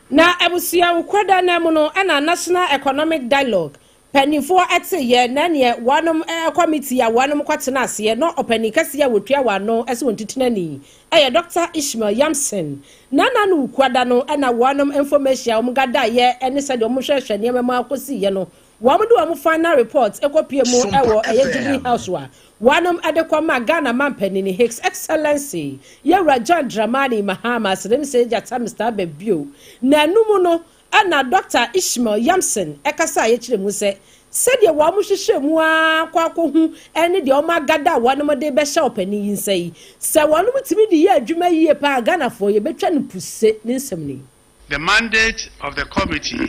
Na abusua nkorada no mu no na National Economic Dialogue Paninfoɔ te yɛ na neɛ wɔnom kɔmiti a wɔnom kɔ tena aseɛ na ɔpanin kɛseɛ a wɔtua wɔn ano sɛ wɔn titenani yɛ Dɔkta Ishmael Yamson. Na na no Wukuada no na wɔnom information a wɔn gadaeɛ ne sɛdeɛ wɔn hwɛhwɛ nneɛma mu akɔsiiɛ no wɔn de wɔn final report kɔ pue mu wɔ ɛyɛ Jubilee House a wɔnom de kɔ maa Ghana manpanini His Excellency Yɛwura John Dramani Mahama Sremsɛ Gyata Mister Ababio. Na ɛno mu no Ɛnna Dɔkta Ishmael Yamson kasaeɛ kyerɛɛ mu sɛ, sɛdeɛ wɔhwehwɛ mu ara kɔ akɔhu ne deɛ wɔagada a wɔnom de rebɛhyɛ ɔpanin yi nsa yi, sɛ wɔnom tumi de yɛ adwuma yie paa a, Ghanafoɔ yɛbɛtwa no puse. Ne nsɛm ni. The mandate of the committee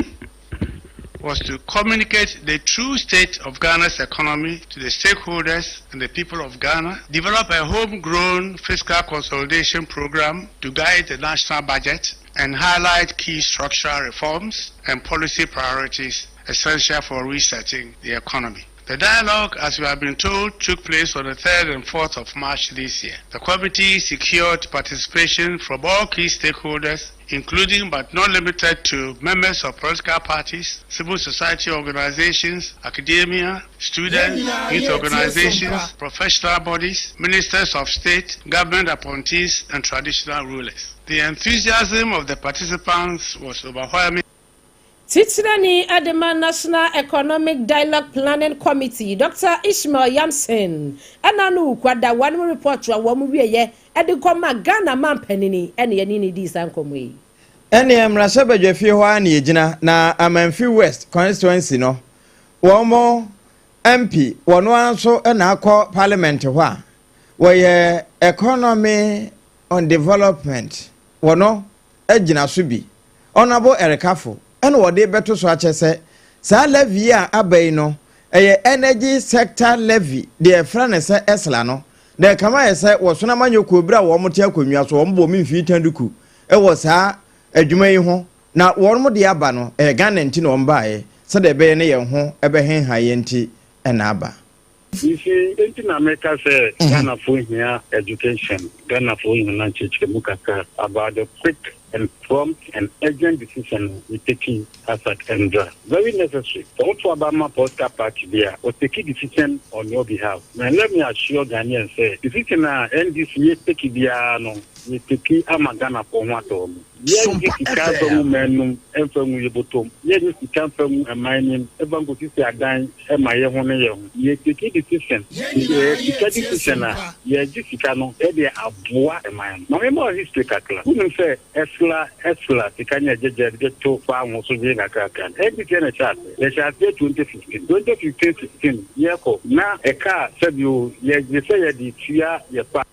was to communicate the true state of Ghana's economy to the stakeholders and the people of Ghana, develop a homegrown fiscal consolidation program to guide the national budget, and highlight key structural reforms and policy priorities essential for resetting the economy. The dialogue, as we have been told, took place on the 3rd and 4th of March this year. The committee secured participation from all key stakeholders, including but not limited to members of political parties, civil society organizations, academia, students, youth organizations, professional bodies, ministers of state, government appointees, and traditional rulers. The enthusiasm of the participants was overwhelming. Titenani de ma National Economic Dialogue Planning Committee, Dɔkta Ishmael Yamson na no Wukuada wɔn report a wɔn wieɛ de kɔma Ghana manpanini na yɛne no dii saa nkɔmmɔ yi. Ɛneɛ mmarahyɛbadwafie hɔ ara na yɛgyina na Amanfi West constituency no wɔn MP wɔn ara nso na akɔ parliament hɔ a wɔyɛ economy on development wɔ no gyina so bi. Honourable Erikafo ɛna wɔde bɛto so akyɛ sɛ saa levy yi a aba yi no ɛyɛ energy sector levy deɛ ɛfrɛ no sɛ ESLA no na ɛkama ayɛ sɛ wɔsono amanyɔkuo berɛ a wɔn te akonnwa so wɔn bɔ wɔn mfii tanduku wɔ saa adwuma yi ho na wɔn de aba no ɛyɛ Ghana nti na wɔn baeɛ sɛdeɛ ɛbɛyɛ ne yɛn ho ɛbɛhenha yɛn nti ɛna aba. You see, enti na meka sɛ Ghanafoɔ hia education, Ghanafoɔ hia nkyerɛkyerɛmu kakra about the quick and prompt and urgent decision a yɛ take as at Ndra. Very necessary. Sɛ woto aba ma political party bi a, ɔ take decision on your behalf. Na let me assure Ghanaians sɛ decision a NDC yɛ take biara no, yɛ take ama Ghanafoɔ ho atɔ wɔn. Yɛnnye sika mfa ngu mman mfa ngu yɛ bɔtɔm. Yɛnnye sika mfa ngu mman nim mfa nkosisi adan ma yɛ ho ne yɛ ho. Yɛ take decision, ɛyɛ sika decision a, yɛgye sika no de aboa man no. Ma me ma wo history kakra. Wonim sɛ ɛsla ɛsla sika ne ɛgyegye de to fa ho so gye kakrakra no, NDC na ɛhyɛ aseɛ. Yɛhyɛ aseɛ 2015. 2015 16 yɛkɔ na ɛka a sɛbi o yɛgye sɛ yɛde tua yɛ fa.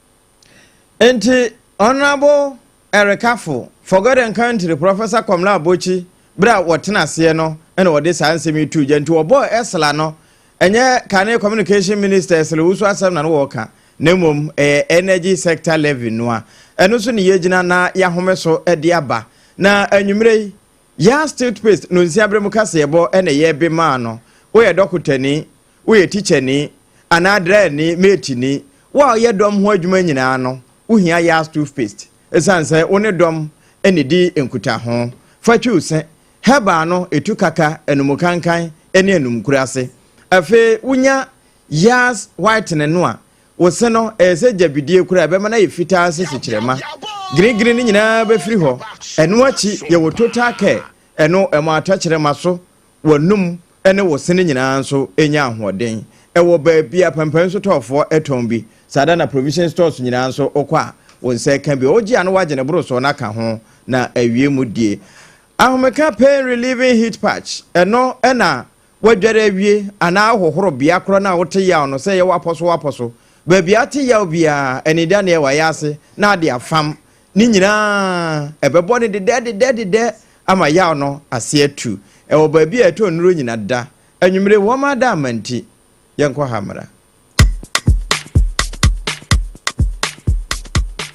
Enti Honourable Erikafo for God and Country Professor Komla Abotsi berɛ a wɔtena aseɛ no. na wɔde saa nsɛm yi too gya. Nti wɔbɔɔ Esla no, ɛnyɛ kane Communication Minister Esla Owusu asɛm na no wɔreka, na mmom ɛyɛ Energy Sector Levy no a ɛno nso ne yɛgyina na yɛahome so de aba. Na anwummerɛ yi, Yas Toothpaste no nsia berɛ mu kaseɛbɔ na yɛbe maa no. Woyɛ dɔkotani, woyɛ tikyani, anaa draani, meetini, wo a woyɛ dɔm ho adwuma nyinaa no, wohia Yas Toothpaste. Esiane sɛ wo ne dɔm na edi nkutaho, fa twiw se, herbal no etu kaka, anumukankan ne anumkuru ase. Afei wunya Yas Whitening no a, wo se no ɛyɛ sɛ gyabidie koraa, ɛbɛma no ayɛ fitaa sɛ sukyerɛma. Girigiri no nyinaa bɛfiri hɔ. Ɛno akyi yɛwɔ Total Care, ɛno ɛma atɛkyerɛma so w'anum ne wo sene nyinaa nso nya ahoɔden. Ɛwɔ baabi a pampan sotɔɔfoɔ tɔn bi. Saa da na provision stores nyinaa nso wokɔ a, wo nsa ka bi. Wogye a na woagye ne borosoɔ no aka ho na awie mu die. Ahomeka Pain Relieving Heat Patch, ɛno na woadware awie anaa wohohoro bea korɔ no a wote yaw no sɛ ɛyɛ w'apɔso w'apɔso. Baabi a ate yaw biara, anidaneɛ wayɛ ase na ade afam Ne nyinaa, ɛbɛbɔ no dedɛɛdedɛɛdedɛ ama yaw no ase atu. Ɛwɔ baabi a ɛtɔ nnuro nyina da. Anwummere, wɔn ada ama nti, yɛnkɔ ha mmra.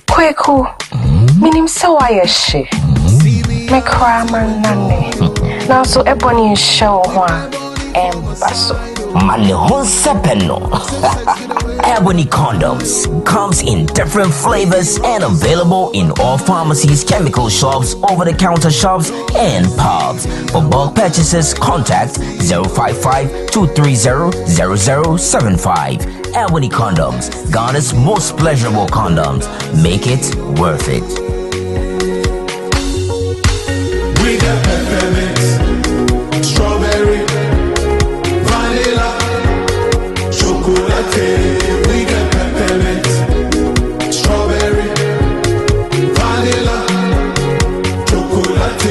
Kweku, menim sɛ woayɛ hye. Me koraa mannane. Nanso ɛbɔne nhyɛ wo ho a, ɛmba so. Ma ne ho nsɛpɛ no. Ebony condoms comes in different flavors and available in all pharmacies, chemical shops, over-the-counter shops, and pubs. For bulk purchases, contact 055 230 0075. Ebony condoms, Ghana's most pleasurable condoms. Make it worth it. We got peppermint, strawberry, vanilla, chocolate. We got peppermint, strawberry, vanilla, chocolate.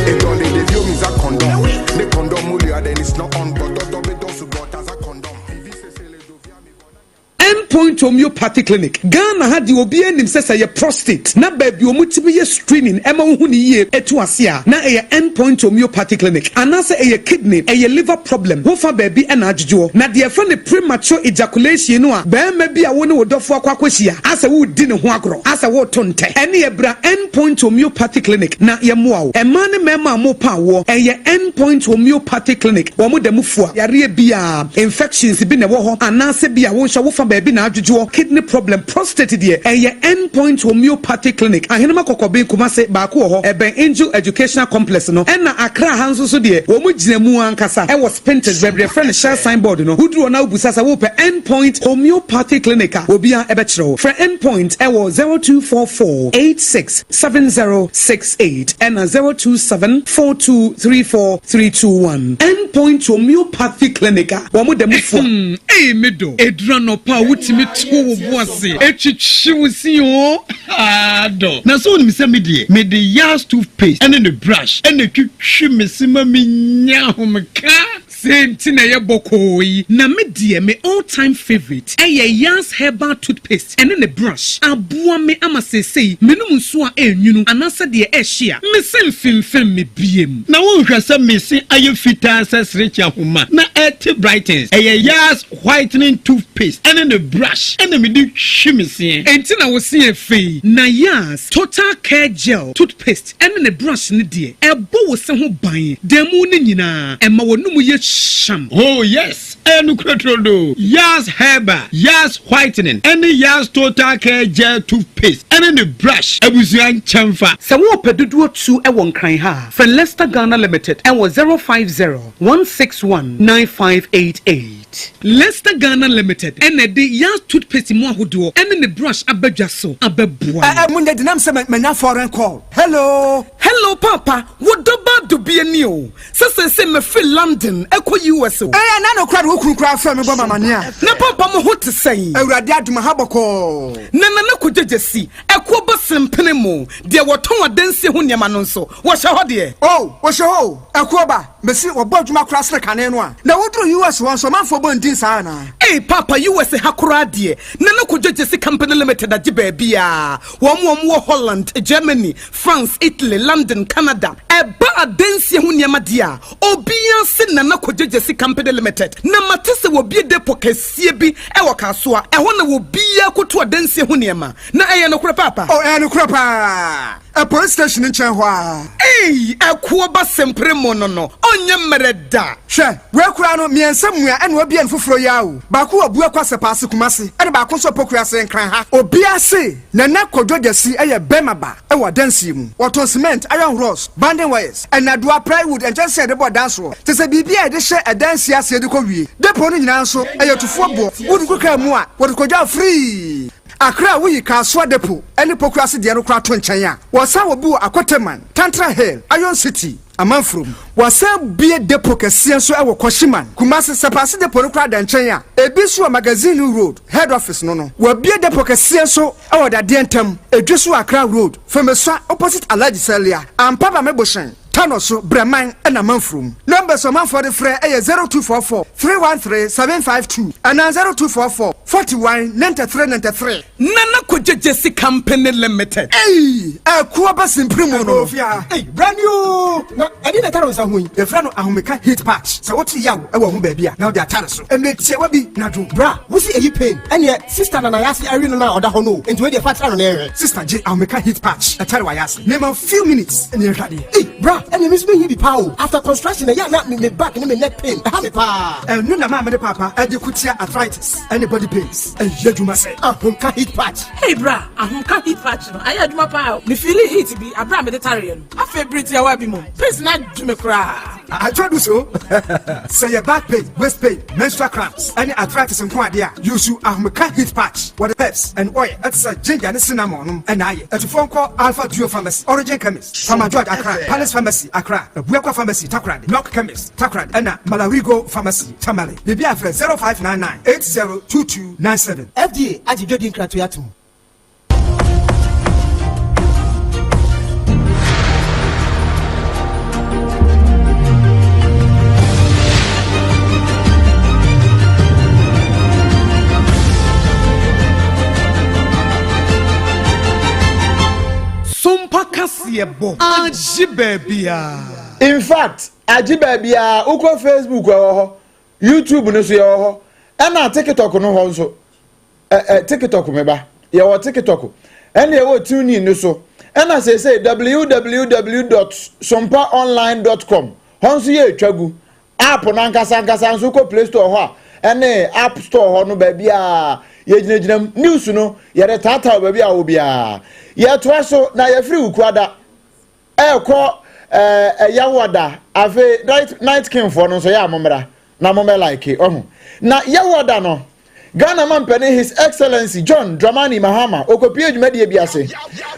It don't need the view means a condom. The condom then it's not on, but as a condom. End Point Homeopathy Clinic, Ghana ha deɛ obiara nim sɛ sɛ ɛyɛ prostate na baabi a wɔtumi yɛ screening ɛma wohu no yie ɛtu ase a na ɛyɛ End Point Homeopathy Clinic anaasɛ ɛyɛ kidney, ɛyɛ liver problem wo fa baabi na adwodwoɔ. Na deɛ yɛfrɛ no premature ejaculation no a barima bi a wo ne wo dɔfoɔ akɔ akɔhyia asɛ woredi ne ho agorɔ asɛ woreto ntɛ ɛneɛ bra End Point Homeopathy Clinic na yɛmmoa wo. Mmaa ne mmarima a mopa awoɔ ɛyɛ End Point Homeopathy Clinic wɔn da mu fua yareɛ biara. Infections bi na ɛwɔ hɔ anaasɛ bi a wo nso wo fa baabi na adwodwoɔ, kidney problem, prostate deɛ ɛyɛ End Point Homeopathy Clinic, Ahenema Kɔkɔben, Kumase, baako wɔ hɔ ɛbɛn Angel Educational Complex no, ɛna Accra ha nso so deɛ wɔn gyina mu ankasa ɛwɔ Spintex baabi yɛfrɛ no Shell sign board no, woduru hɔ na wobusa sɛ wopɛ End Point Homeopathy Clinic a obiara ɛbɛkyerɛ wo. Frɛ End Point ɛwɔ 0244 86 7068 ɛna 027 4234 321. End Point Homeopathy Clinic a wɔn da mu fua. Hmm, ei me dɔ, ɛduru anɔpa a wotumi to wo bo ase twitwi wo se oo, haa dɔ. Na sɛ wonim sɛ me deɛ, mede Yas toothpaste ne ne brush na ɛtwitwi me se ma menya ahomeka. Sei nti na ɛyɛ bɔkɔɔ yi. Na me deɛ me all time favourite ɛyɛ Yas herbal toothpaste ɛne ne brush. Aboa me ama seesei menom nsuo a ɛnwunu anaasɛ deɛ ɛhye a, me se mfemfem me biem. Na wonhwɛ sɛ me se ayɛ fitaa sɛ serekye ahoma na ɛte brightens. Ɛyɛ Yas whitening toothpaste ɛne ne brush ɛna mede twi me seɛ. Enti na wo se yɛ fɛ yi. Na Yas total care gel toothpaste ɛne ne brush no deɛ, ɛbɔ wo se ho ban da mu no nyinaa, ɛma w'anomu yɛ hyeam. Oh yes, ɛyɛ nokorɛ turodoo. Yas Herbal, Yas Whitening, ɛne Yas Total Care Gel Toothpaste ɛne ne brush abusua nkyɛnfa. Sɛ worepɛ dodoɔ tu wɔ Nkran ha a, frɛ Lester Ghana Limited wɔ 050 161 9588. Lester Ghana Limited na ɛde Yas Toothpaste mu ahodoɔ ne ne brush aba dwa so abɛboa wo. Munya denam sɛ manya foreign call. Hello. Hello paapa, wo dɔ ba dɔ bi ani o. Sɛ seesei mafiri London ɛkɔ US o. Ɛɛ ɛna no koraa de wo kunu koraa frɛ me bɔ me amaneɛ a. Na paapa mo ho te sɛn? Awurade adom aha bɔkɔɔ. Na Nana Kogyegyesi, ɛkoɔ ba sempene mo, deɛ wɔtɔn adansie ho nneɛma no nso, wɔhyɛ hɔ deɛ? Oh, wɔhyɛ hɔ o, ɛkoɔ ba. Mese wɔbɔ adwuma koraa sene kane no a. Na woduru US hɔ nso ɔmanfoɔ bɔ ndin saa anaa? Ei paapa US ha koraa deɛ Nana Kojo Gyesi Company Limited agye baabiaa. Wɔn a wɔwɔ Holland, Germany, France, Italy, London, Canada. Ɛba adansie ho nneɛma deɛ a, obiara se Nana Kojo Gyesi Company Limited. Na mate sɛ wɔabue depot kɛseɛ bi wɔ Kasoa. Ɛhɔ na obiara kɔtu adansie ho nneɛma. Na ɛyɛ nokorɛ paapa? Oh, ɛyɛ nokorɛ paa. Ɛ police station no nkyɛn hɔ ara. Ei, ɛkoɔ ba sempere mo no no, ɔnyɛ mmerɛ da. Hwɛ, wei koraa no, mmiɛnsa mua ɛna wabue no foforɔ yi ara o. Baako wɔ Abuakwa Sɛpaase Kumasi, ɛna baako nso wɔ Pokuase Nkran ha. Obiara se Nana Kwadwo Gyasi yɛ bɛrima ba wɔ adansie mu. Wɔtɔn cement, iron rods, banding wires, nnadewa, plywood, nkyɛnsee a yɛde bɔ dan soɔ, kyerɛ sɛ biribiara a yɛde hyɛ adansie aseɛ de kɔ wie. Depot no nyinaa nso, ɛyɛ tufoɔ boɔ. Wode gu kaa mu a, wɔde kɔdwa wo free. Accra a woyi Kasoa Depot ne Pokuase deɛ no koraa to nkyɛn a, wɔsan wɔ bi wɔ Akoteman, Tantra Hill, Iron City, Amanfurom. Wɔasan bue depot kɛseɛ nso wɔ Kwashiman, Kumasi. Sɛpaase depot no koraa da nkyɛn a, ebi nso wɔ Magazine Road, Head Office no no. Wɔabue depot kɛseɛ nso wɔ Dadeɛ Ntam, Edweso Accra Road, Femesua opposite Alhaji Salia, Ampaba Mebohyɛn. Tano so, Brɛman na Manfurom. Numbers a ɔmanfoɔ de frɛ yɛ 0244 313 752 anaa 0244 41 93 93. Nana Kogye Gyesi Company Limited. Ei! Ɛko aba simpiri mu no no. Ei! Bra ni oo! Na ɛdeɛn na ɛtare wo nsa ho yi? Yɛfrɛ no ahomeka heat patch. Sɛ wote yaw wɔ wo ho baabi a, na wode atare so. Mmerɛ tiawa bi na dwo. Bra, wo se ɛyi pain? Ɛneɛ sister na nayase awe no no a ɔda hɔ no o, nti wei deɛ fa tra no na yɛnhwɛ. Sister gye ahomeka heat patch ɛtare w'ayase. Mema wo few minutes ne yɛnhwɛ adeɛ. Ei bra, ɛneɛ me nso mehia bi paa o, after construction ɛyɛ a na me back ne me neck pain ɛha me paa. Ɛno na maame ne paapa ɛde ko tia arthritis ɛne body pains. Ɛyɛ adwuma sɛ. Ahomka heat patch. Hey bra, ahomka heat patch no ayɛ adwuma paa o. Me feeli heat bi abere a mede tareɛ no. Afei bere tiawa bi mu, pains no adwo me koraa. Atwa du so. Sɛ yɛ back pain, waist pain, menstrual cramps, ɛne arthritis nko adeɛ a, use Ahomeka heat patch. Wɔde herbs and oil ɛte sɛ ginger ne cinnamon nom ɛna ayɛ. Atufoɔ nkɔ Alpha Duo Pharmacy, Origin Chemist, Farmer George Accra, Palace Pharmacy Accra, Abuakwa Pharmacy Takoradi, Knock Chemist Takoradi, ɛna Malarigo Pharmacy Tamale. Biribi a frɛ 0599 802297. FDA agye dwadi nkratoe atom. Sompa kaseɛ bɔ agye baabiaa. In fact, agye baabiaa, wokɔ Facebook ɛwɔ hɔ, YouTube no so yɛwɔ hɔ, ɛna TikTok no hɔ nso. Ɛ ɛ TikTok me ba. Yɛwɔ TikTok. Ɛna yɛwɔ TuneIn no so. Ɛna seesei www dot sompaonline dot com hɔ nso yɛ etwa gu. App no ankasa ankasa nso kɔ Play Store hɔ a ɛne App Store hɔ no baabi a yɛgyinagyina mu. News no yɛde taataa baabi a wɔ biara. Yɛtoa so na yɛfiri Wukuada. Ɛrekɔ ɛɛ Yawada afei night night king foɔ no nso yɛ a mommra na mommɛ like ɔho na Yawada no Ghana mampanin His Excellency John Dramani Mahama ɔkɔpie dwumadie bi ase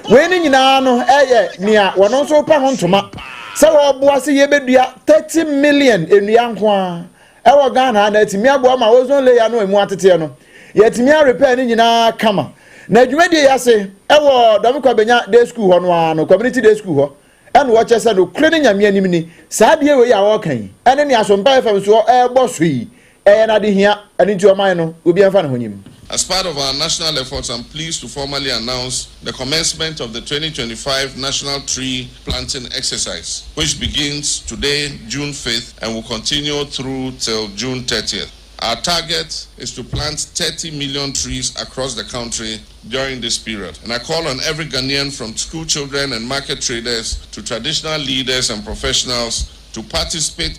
wei ne nyinaa no ɛyɛ nea wɔn nso pa ho ntoma sɛ wɔboa sɛ yɛbɛdua 30 million nnua nko ara ɛwɔ Ghana ha na atumi aboa ma ozone layer no a emu ateteɛ no yɛatumi arepɛɛ ne nyinaa kama na dwumadie yi ase ɛwɔ Dɔm Kwabenya Day School hɔ no ara no Community Day School hɔ ɛna wɔkyɛ sɛ nokorɛ ne Nyame anim ni saa adeɛ wei a wɔreka yi ɛne nea Asompa FM soɔ ɛrebɔ so yi ɛyɛ no adehia ɛno nti ɔman no obiara mfa ne ho nyim. As part of our national efforts, I'm pleased to formally announce the commencement of the 2025 National Tree Planting Exercise, which begins today, June 5th, and will continue through till June 30th. Our target is to plant 30 million trees across the country during this period. And I call on every Ghanaian from school children and market traders to traditional leaders and professionals to participate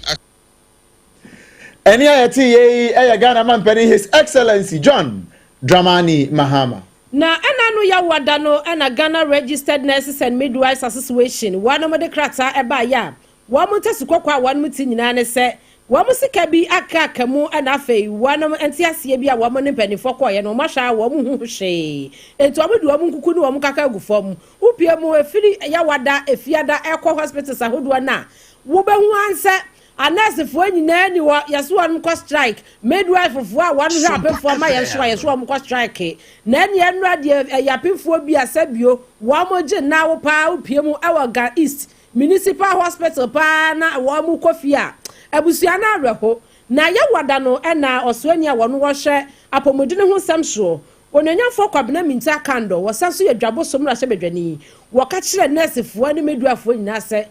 Ɛnne a yɛtee yɛ yi yɛ Ghana mampanin His Excellency John Dramani Mahama. Na ɛna no Yawoada no na Ghana Registered Nurses and Midwives Association wɔnom de krataa ɛbaeɛ a wɔn ntasi kɔkɔɔ a wɔnom te nyinaa ne sɛ wɔn sika bi aka aka mu na afei wɔnom nteaseɛ bi a wɔn ne mpaninfoɔ kɔeɛ no wɔn ahwɛ a wɔn nhu ho hwee enti wɔn de wɔn nkuku ne wɔn kaka agu fam. Wopue mu ɛfiri Yawada, Efiada ɛkɔ hospitals ahodoɔ no a wobɛhu ara sɛ Anɛɛsefoɔ nyinaa ni hɔ, yɛse wɔnom kɔ strike, midwife foɔ a wɔnom hwɛ apemfoɔ ma yɛn nso a yɛse wɔnom kɔ strike, na ɛneɛ nnora deɛ ɛyɛ apemfoɔ bi a sɛbio wɔnom gye nnawo paa wopie mu ɛwɔ Ga East Municipal Hospital paa na wɔnom kɔ fie a abusua no awerɛho. Na Yawada no na ɔsoani a wɔno wɔhwɛ apɔmuden ho nsɛm soɔ, Onuonyamfoɔ Kwabena Mintah Akandoh, wɔsan nso yɛ Dwaboso mmarahyɛbadwani. Wɔka kyerɛɛ nɛɛsefoɔ ne meduafoɔ nyinaa sɛ,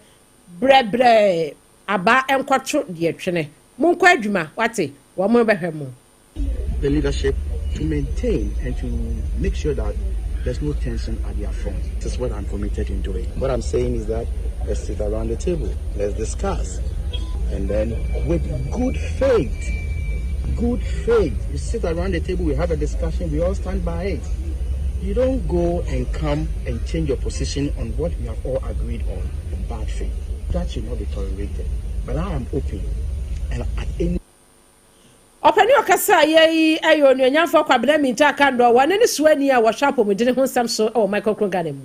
Brɛbrɛ abaa nkɔto deɛ twene. Monkɔ adwuma, wate, wɔn bɛhwɛ mo. The leadership to maintain and to make sure that there's no tension at their front. This is what I'm committed in doing. What I'm saying is that let's sit around the table, let's discuss. And then with good faith, good faith, you sit around the table, we have a discussion, we all stand by it. You don't go and come and change your position on what we have all agreed on in bad faith. That should not be tolerated. But I am open and at any Ɔpanin a ɔkasaeɛ yi yɛ Onuonyamfoɔ Kwabena Mintah Akandoh, wɔne ne soani a wɔhwɛ apɔmuden ho nsɛm so wɔ Michael Kro Ghana mu.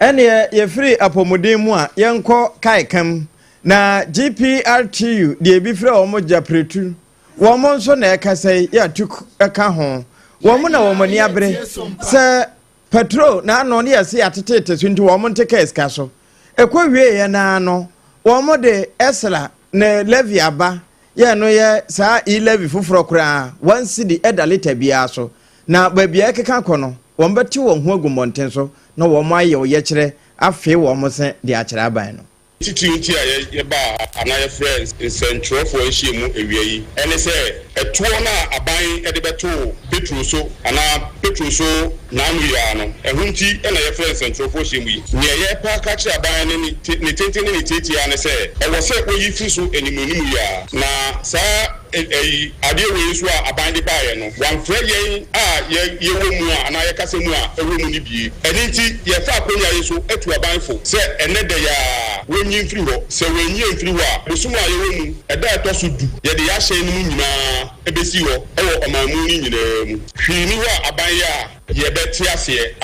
Ɛnneɛ yɛfiri apɔmuden mu a, yɛnkɔ kaekam. Na GPRTU deɛ ebi frɛ wɔn gyapretu, wɔn nso na ɛkasa yi, yɛ atuk ka ho. Wɔn na wɔn ani abere sɛ Patrol na ano ne yɛse yɛateteete so nti wɔn nte kaa sika so. Ɛkɔ wieeɛ no ara no, wɔn de Esra ne levy aba, yɛ no yɛ saa e-levy foforɔ koraa, one cedi ɛda lita biara so. Na baabi a ɛkeka kɔ no, wɔn bɛte wɔn ho agu mmɔnten so na wɔn ayɛ ɔyɛkyerɛ afee wɔn se de akyerɛ aban no. Titiriw nti a yɛbaa ha anaa yɛfrɛɛ nsɛnkyerɛwfoɔ nhyiamu awia yi ne sɛ ɛtoɔ no a aban de bɛtoo petro so anaa petro so naano yi ara no, ɛho nti na yɛfrɛɛ nsɛnkyerɛwfoɔ nhyiamu yi. Nea yɛrepɛ aka akyerɛ aban no ne ne tenten ne ne tiatia ara ne sɛ ɛwɔ sɛ wɔyi firi so animuanimu yi ara na saa Ɛyi, adeɛ wei nso a aban de baeɛ no, wɔamfrɛ yɛn a yɛ, yɛwɔ mu a anaa yɛkasa mu a ɛwɔ mu no bie. Ɛno nti, yɛrefa akonnwa yi so atu aban fo sɛ ɛnnɛ da yi ara wɔnyi mfiri hɔ. Sɛ wɔanyi amfiri hɔ a, bosom a yɛwɔ mu, ɛda a ɛtɔ so du, yɛde yɛn ahyɛn no mu nyinaa bɛsi hɔ wɔ ɔman mu no nyinaa mu. Hwee nni hɔ a aban yɛ a yɛbɛte aseɛ.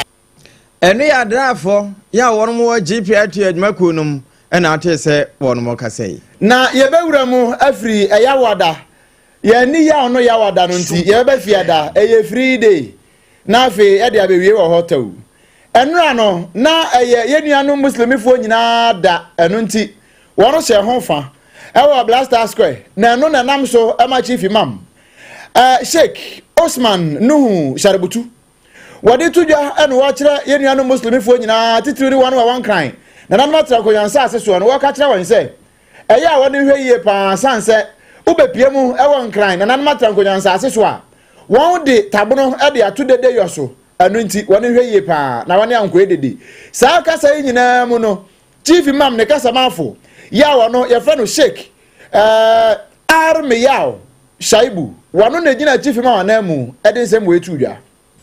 Ɛno yɛ adraafɔ yɛ a wɔnom wɔ GPRT adwumakuo no mu na atee sɛ wɔnom kasa yi. Na yɛbɛwura mu afiri Ɛyawada, yɛn ani yaw no Yawada no nti, yɛbɛba Fiada, ɛyɛ free day, na afei ɛde abɛwie wɔ hɔ tɛw. Ɛnora no, na ɛyɛ yɛn nuanom Muslimifoɔ nyinaa da, ɛno nti, wɔn hyɛ ho fa ɛwɔ Black Square, na ɛno na ɛnam so ɛma Chief Imam, eh, Sheikh Osman Nuhu Sharubutu, Wɔde to dwa na wɔkyerɛ yɛn nuanom Muslimifoɔ nyinaa, titiriw ne wɔn a wɔwɔ Nkran, nananom atra nkonnwa nsase soɔ no, wɔka kyerɛ wɔn sɛ, ɛyɛ a wɔde nhwɛ yie paa sane sɛ wobɛpie mu wɔ Nkran, nananom atra nkonnwa nsase so a, wɔn de tabono de ato dede yɔ so, ɛno nti wɔn nhwɛ yie paa na wɔne ankoe dede. Saa kasa yi nyinaa mu no, Chief Imam ne kasamafo yɛ a wɔno yɛfrɛ no Sheikh eh, Armiyao Shaibu, wɔno na egyina Chief Imam ananmu de nsɛm wei too dwa.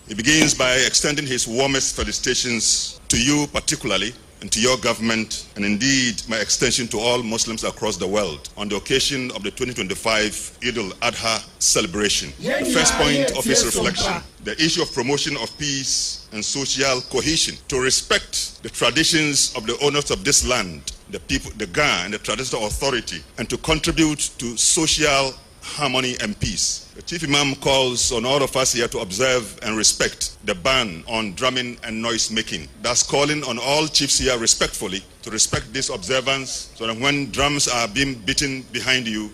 He begins by extending his warmest felicitations to you particularly and to your government, and indeed my extension to all Muslims across the world on the occasion of the 2025 Eid al-Adha celebration. The first point of his reflection, the issue of promotion of peace and social cohesion, to respect the traditions of the owners of this land, the people, the Ga and the traditional authority, and to contribute to social harmony and peace. The Chief Imam calls on all of us here to observe and respect the ban on drumming and noise making. Thus calling on all chiefs here respectfully to respect this observance so that when drums are being beaten behind you,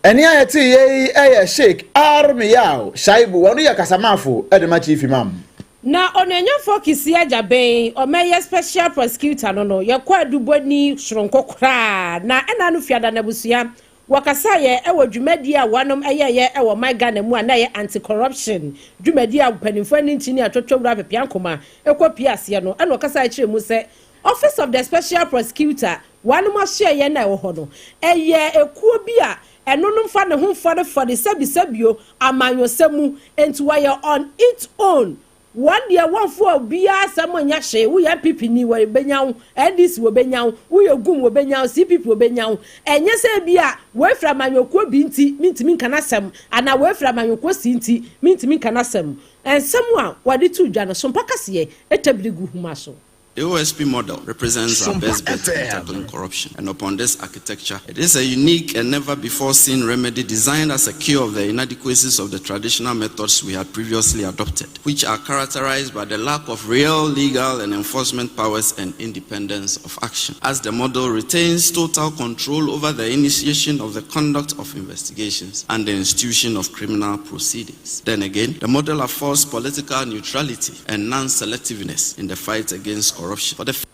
Ɛnne a yɛteeɛ yi yɛ Sheik Armiyaw Shaibu, ɔno yɛ kasamafo de ma Chief Imam. Na Onuonyamfoɔ Kissi Agyabeng, ɔmɛyɛ Special Prosecutor no no, yɛ kwaadubɔni soronko koraa, na ɛna no Fiada n'abusua wɔkasaeɛ wɔ dwumadie a wɔnom yɛeɛ wɔ ɔman Ghana mu a na ɛyɛ anti-corruption dwumadie a mpanimfoɔ ani nkyi ne atwɔtwɔ wura Pepeankoma kɔ pie aseɛ no, ɛna ɔkasaeɛ kyerɛɛ mu sɛ Office of the Special Prosecutor Wɔnom asoɛeɛ no a ɛwɔ hɔ no, ɛyɛ ekuo bi a ɛnonom fa ne ho mfɔrefɔre sɛbisɛbio amanyɔsɛm mu, enti wɔyɛ on it own. Wɔn deɛ wɔmfa obiara asɛm nyɛ hwee, woyɛ NPP ni wɔbɛnya wo, NDC wɔbɛnya wo, woyɛ gum wɔbɛnya wo, CPP wɔbɛnya wo. Ɛnyɛ sɛ ebia wei firi amanyɔkuo bi nti mentumi nka n'asɛm anaa wei firi amanyɔkuo si nti mentumi nka n'asɛm. Nsɛm a wɔde too dwa no, Sompa Kaseɛ tabiri gu homa so. The OSP model represents our best bet in tackling corruption, and upon this architecture, it is a unique and never before seen remedy designed as a cure of the inadequacies of the traditional methods we had previously adopted, which are characterized by the lack of real legal and enforcement powers and independence of action. As the model retains total control over the initiation of the conduct of investigations and the institution of criminal proceedings. Then again, the model affords political neutrality and non selectiveness in the fight against corruption. For the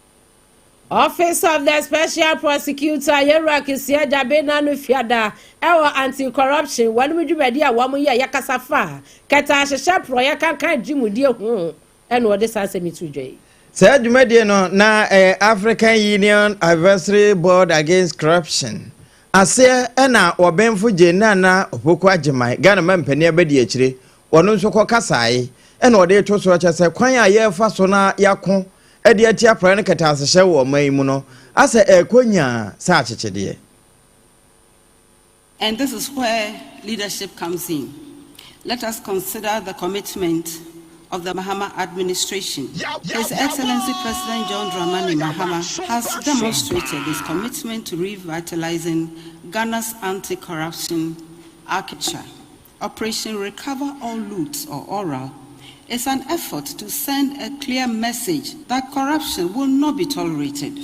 Office of the Special Prosecutor Yɛwura Kissi Agyabeng Nanu Fiada ɛwɔ Anti-Corruption wɔn mu dwumadi a wɔn yɛ yɛkasa fa kɛtɛ ahyehyɛ porɔyɛ kankan dwumudie ho ɛna wɔde saa asɛm yi to dwa yi. Saa dwumadie no na ɛyɛ African Union Advisory Board Against Corruption aseɛ ɛna ɔbenfo Jane Nana Opoku Agyemang, Ghana mampanin abadiakyire, ɔno nso kɔkasaeɛ ɛna ɔde reto soɔ kyɛ sɛ kwan a yɛrefa so na yɛako de atia praeɛ no kɛtɛasehyɛ wɔ ɔman yi mu no asɛ ɛrekɔ nyaa sɛ akyekyedeɛ. And this is where leadership comes in. Let us consider the commitment of the Mahama administration. His Excellency President John Dramani Mahama has demonstrated his commitment to revitalizing Ghana's anti-corruption architecture. Operation Recover All Loot, or ORAL, is an effort to send a clear message that corruption will not be tolerated.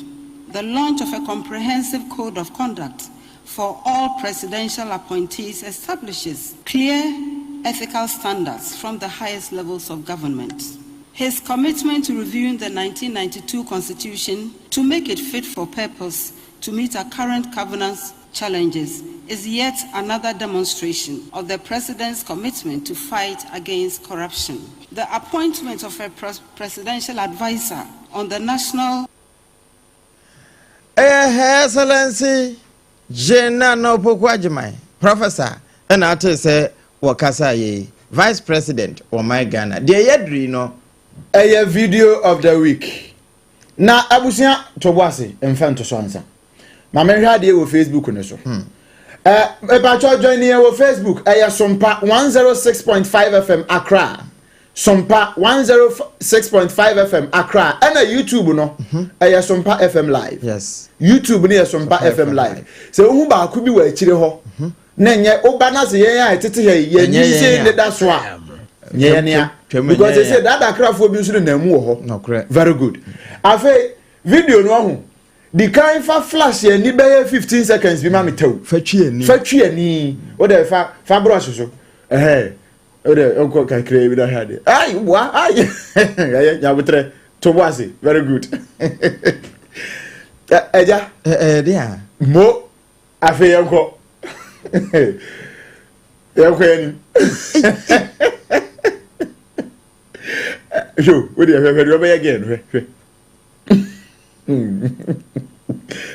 The launch of a comprehensive code of conduct for all presidential appointees establishes clear ethical standards from the highest levels of government. His commitment to reviewing the 1992 Constitution to make it fit for purpose to meet our current governance challenges is yet another demonstration of the President's commitment to fight against corruption. The appointment of a presidential advisor on the national Ɛyɛ Her Excellency Jane Nana Opoku Agyemang, Professor, ɛna atee sɛ wɔkasa yei, Vice President wɔ man Ghana. Deɛ yɛaduru yi no. Ɛyɛ video of the week. Na abusua to bo ase mfa nto so ansa. Ma menhwɛ adeɛ wɔ Facebook no so. Hmm. Eh, mepatwɔ join yɛn wɔ Facebook. Ɛyɛ Sompa 106.5 FM Accra. Sompa 106.5 FM Accra. Ɛna YouTube no, mhm. ɛyɛ Sompa FM Live. Yes. YouTube no yɛ Sompa FM Live. Sɛ wohu baako bi wɔ akyire hɔ, mhm. na nyɛ woba na sɛ yɛn a ɛtete ha yi, yɛn ni sɛ ne da so a, nyɛ yɛn nea. Because sɛ dada akrafoɔ bi nso nenam mu wɔ hɔ. Very good. Afei, video no ɔho. Di kan fa flash ani bɛyɛ 15 seconds bi ma me tɛw. Fa twi ani. Fa twi ani. O de fa fa brush so. Ɛhɛ. O de nkɔ kakra bi na hwɛ ade. Ai wa ai. Ɛyɛ nyabotrɛ. To bo ase. Very good. Ɛgya. Ɛɛ de a. Mo afei yɛn kɔ. Yɛn kɔ yɛn nim. Hwɛ o, o de hwɛ hwɛ deɛ ɔbɛyɛ gɛn hwɛ hwɛ.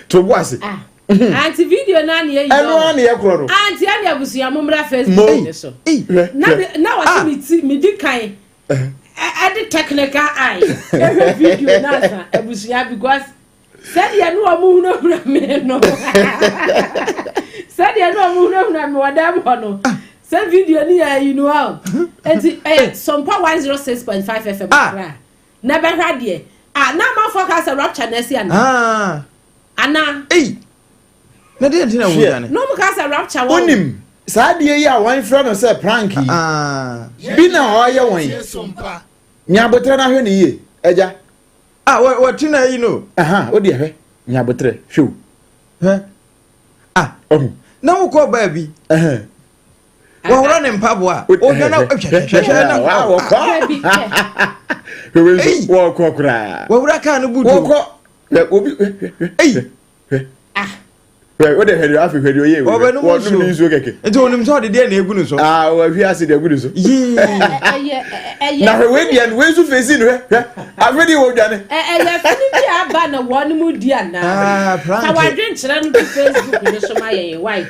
to bo ase. Ah. Anti video na ne yɛ ɛno ara ne yɛ korɔ no. Anti ɛne abusua mo mmra Facebook ne so. Na na wɔsi ah. mi ti mi di kan ɛde technical eye ɛhwɛ video na asa abusua because sɛdeɛ ne wɔn hunahuna mi no sɛdeɛ ne wɔn hunahuna mi wɔ dɛm hɔ no ah. sɛ video ni yɛ ayi no hɔ eti ɛyɛ Sompa 106.5 FM akra. Na bɛhwɛ adeɛ. Ah, na amanfoɔ kaa sɛ rapture na asi anaa? Ah. Anaa? Ei! Na deɛ nti na wodwane? Na wɔn kaa sɛ rapture wɔ. Wonim, saa adeɛ yi a wɔn frɛ no sɛ prank yi, ah. bi na ɔyɛ wɔn yi. Nya abotrɛ na hwɛ no yie, agya. Ah, wɔte na ayi no. Aha, wo deɛ hwɛ, nya abotrɛ, hwɛ o. Hwɛ. Ah, ɔho. Na wokɔ baabi. Ɛhɛn. wɔworɔ ne mpaboa a ɔhwɛ na hwɛhwɛhwɛ na wɔkɔ hwɛ nso wɔkɔ koraa wɔwura kaa no butu wɔkɔ hwɛ obi hwɛ hwɛ hwɛ hwɛ o de hwɛ de afei hwɛ de oyɛ ewu wɔbɛnum wɔnum ne nsuo kɛkɛ nti onim sɛ ɔde deɛ na egu ne so aa wɔahwi ase de egu ne so yii na hwɛ wei deɛ no wei nso fesi no hwɛ hwɛ afei deɛ wɔdwane ɛyɛ fini bi a aba na wɔn mu di anaa ka wadwenkyerɛ no to facebook no so ma yɛn wae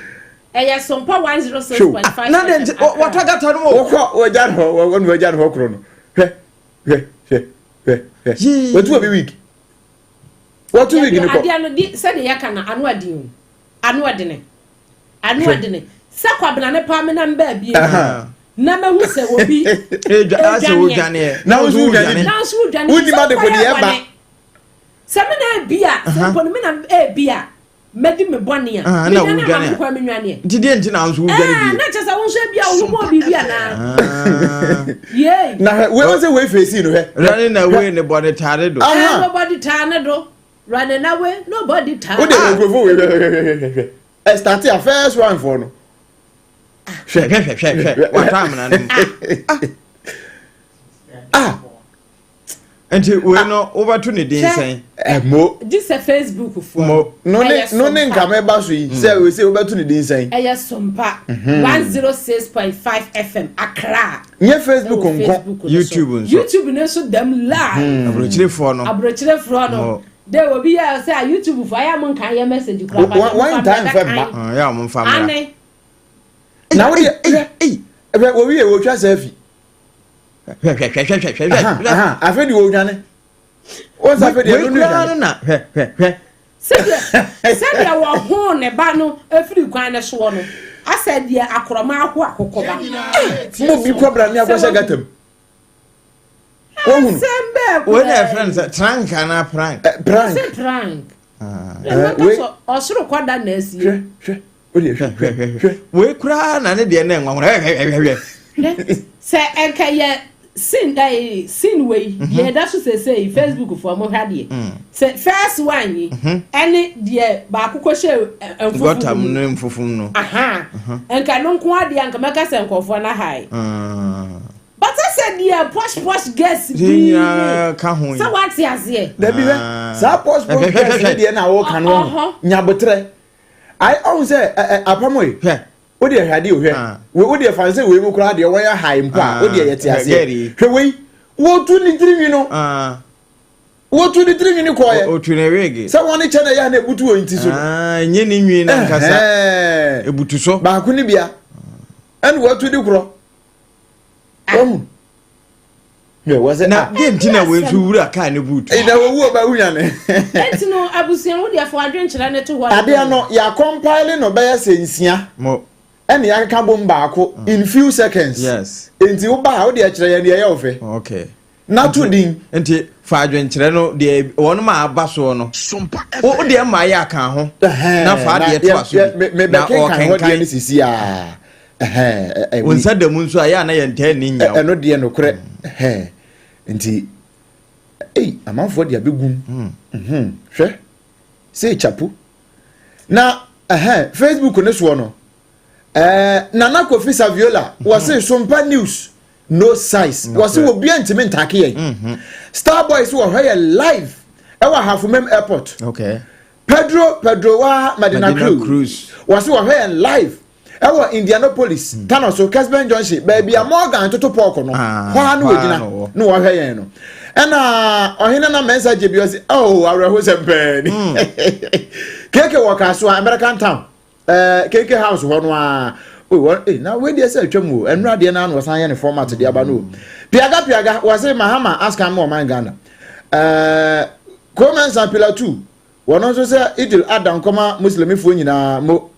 Ɛyɛ Sompa 106.5 Na de nti wɔtɔ gata no o. Wɔkɔ wɔgya no hɔ wɔn wɔgya no hɔ korɔ no hwɛ hwɛ hwɛ hwɛ hwɛ wɔtu obi week wɔtu week no kɔ. Adeɛ no di sɛdeɛ yɛka no ano adi o ano ɛdene ano ɛdene sɛ kwabena ne paa me nam baabi na mahu sɛ obi edwaneɛ na nso wodwane na nso wodwane wonim ade ko deɛ ɛba. Sɛ me na ebi a, sɛ mpo no me na ebi a, mɛdi me bɔne a, na medwane wodwane ama a. me kwan menwaneɛ. Nti deɛ nti na nso wodwane Ɛɛ, bie? na kyerɛ sɛ wo nso ebi a wo ho bɔɔ biribi anaa? Yei. Na hwɛ, wei sɛ wei fèsì no hwɛ. Running away ne bɔne taare do. Ɛɛ, nobody taa ne do. Running away, nobody taa. Wo de nkurɔfoɔ wei hwɛ hwɛ hwɛ hwɛ hwɛ. Ɛstarte a first one foɔ no. Hwɛ hwɛ hwɛ hwɛ hwɛ watɔ amena no mu. Ah. Nti wei no wobɛto ne din sɛn? Ɛmo. Gye sɛ Facebook foɔ. Mo no ne no ne nka mɛba so yi sɛ wei sɛ wobɛto ne din sɛn? Ɛyɛ Sompa 106.5 FM Accra. Nyɛ Facebook nko. YouTube nso. YouTube no nso dɛm live. Aburokyerefoɔ no. Aburokyerefoɔ no. De obi yɛ sɛ YouTube foɔ ayɛ a mo nka yɛ message kura ba. Wɔn ntaa nfa mma. Yɛ a mo nfa mmra. Ane. Na wo deɛ hwɛ hwɛ wɔwie wɔtwa selfie. Hwɛ hwɛ hwɛ hwɛ hwɛ hwɛ. Afei deɛ wɔdwane. Wɔn sɛ afei deɛ ɛno ne dwane. na hwɛ hwɛ hwɛ. Sɛdeɛ sɛdeɛ wɔhoo ne ba no afiri kwan no soɔ no, asɛ deɛ akorɔma aho akokɔ ba. Mo bi kɔbra ne akɔhyɛ gata mu. Wɔhunu. Asɛm bɛɛ Wei na ɛfrɛ no sɛ trank anaa prank? Prank. Sɛ prank. Ɛmɛka sɛ ɔsoro kɔda na asie. Hwɛ hwɛ o deɛ hwɛ hwɛ hwɛ. Wei koraa na ne deɛ na ɛnwanwa hwɛ hwɛ hwɛ hwɛ. Sɛ ɛnka yɛ sin ɛyi sin wei mhm. deɛ ɛda so sese yi Facebook foɔ mo hwɛ adeɛ mm. sɛ first one yi mhm. ɛne deɛ baako kɔ hyɛ nfufu gɔta mu ne nfufu no mhm. nka no nko adeɛ nka mɛka sɛ nkɔfoɔ na ha yi ah. bàtà sɛ deɛ posh posh girls bi sɛ wate aseɛ. Dabi hwɛ ah. saa posh posh girls ne deɛ na awɔ kan wɔn nyabotrɛ ayi ɔhun sɛ ɛ apam yi. Wo deɛ hwɛ adeɛ o hwɛ. Ah. Wo deɛ fa sɛ wei mu koraa deɛ wɔyɛ high mpo a wo deɛ yɛte aseɛ. Hwɛ wei wotu ne tirinwi no. Ah. Wotu ne tirinwi no kɔɔyɛ. Otu ne wig. Sɛ wɔn ne kyɛ na ɛyɛ na ebutu wɔn ti so. Ah, nye ne nwi na nkasa. Ebutu so. Baako ne bia. Ɛna watu de korɔ. Wɔn. Na deɛ nti na wei nso wura kaa ne boot. Na wɔwu ɔba wunya ne. Eti no abusua wo deɛ fo adwenkyerɛ ne to hɔ. Adeɛ no yɛ akɔmpaele no bɛyɛ sɛ nsia. Mo. Ɛna yɛakeka bom baako mm. in few seconds. Yes. Nti wo ba a wo deɛ kyerɛ yɛn deɛ ɛyɛ wo fɛ. Okay. Na to din. Nti fa adwenkyerɛ no deɛ wɔn ma aba soɔ no. Wo deɛ ma yɛ aka ho. Na fa adeɛ to aso bi. Na ɔkenkan. Deɛ no sisi a. Wo nsa da mu nso a yɛ a na yɛntaa nni nyaw. Ɛno deɛ nokorɛ nti ei amanfoɔ de abɛgum hmm. mhm. hwɛ sɛ kyapo na Facebook ne soɔ no Nana Kofi Saviola mhm. wɔse Sompa News no size wɔse wɔbia ntumi ntaake yɛn mhm. Star Boys wɔhwɛ yɛ live ɛwɔ Ahafomam Airport okay. Pedro Pedro wa Medina, Medina Cruz wɔse wɔhwɛ yɛn live Ɛwɔ Indianapolis, hmm. Tano so, Kesben Junction, baabi a Morgan toto pɔɔko no, ah, hɔ ara no wɔgyina na wɔhwɛ yɛn no. Ɛna ɔhene na Mɛnsa gye bi ɔsi, oh, awerɛhosɛm pɛɛ ni. Hmm. Keke wɔ Kasoa, American Town, ɛɛ eh, Keke House hɔ no ara. Oh, wɔn, eh, na wei deɛ sɛ atwam o, ɛnura deɛ na wɔsan yɛ ne format de aba no o. Piaga piaga, wɔse Mahama ascan mu ɔman Ghana. Ɛɛ, eh, Komensa Pillar 2, Wɔn nso sɛ Idil Adha nkɔma Muslimifoɔ nyinaa mo.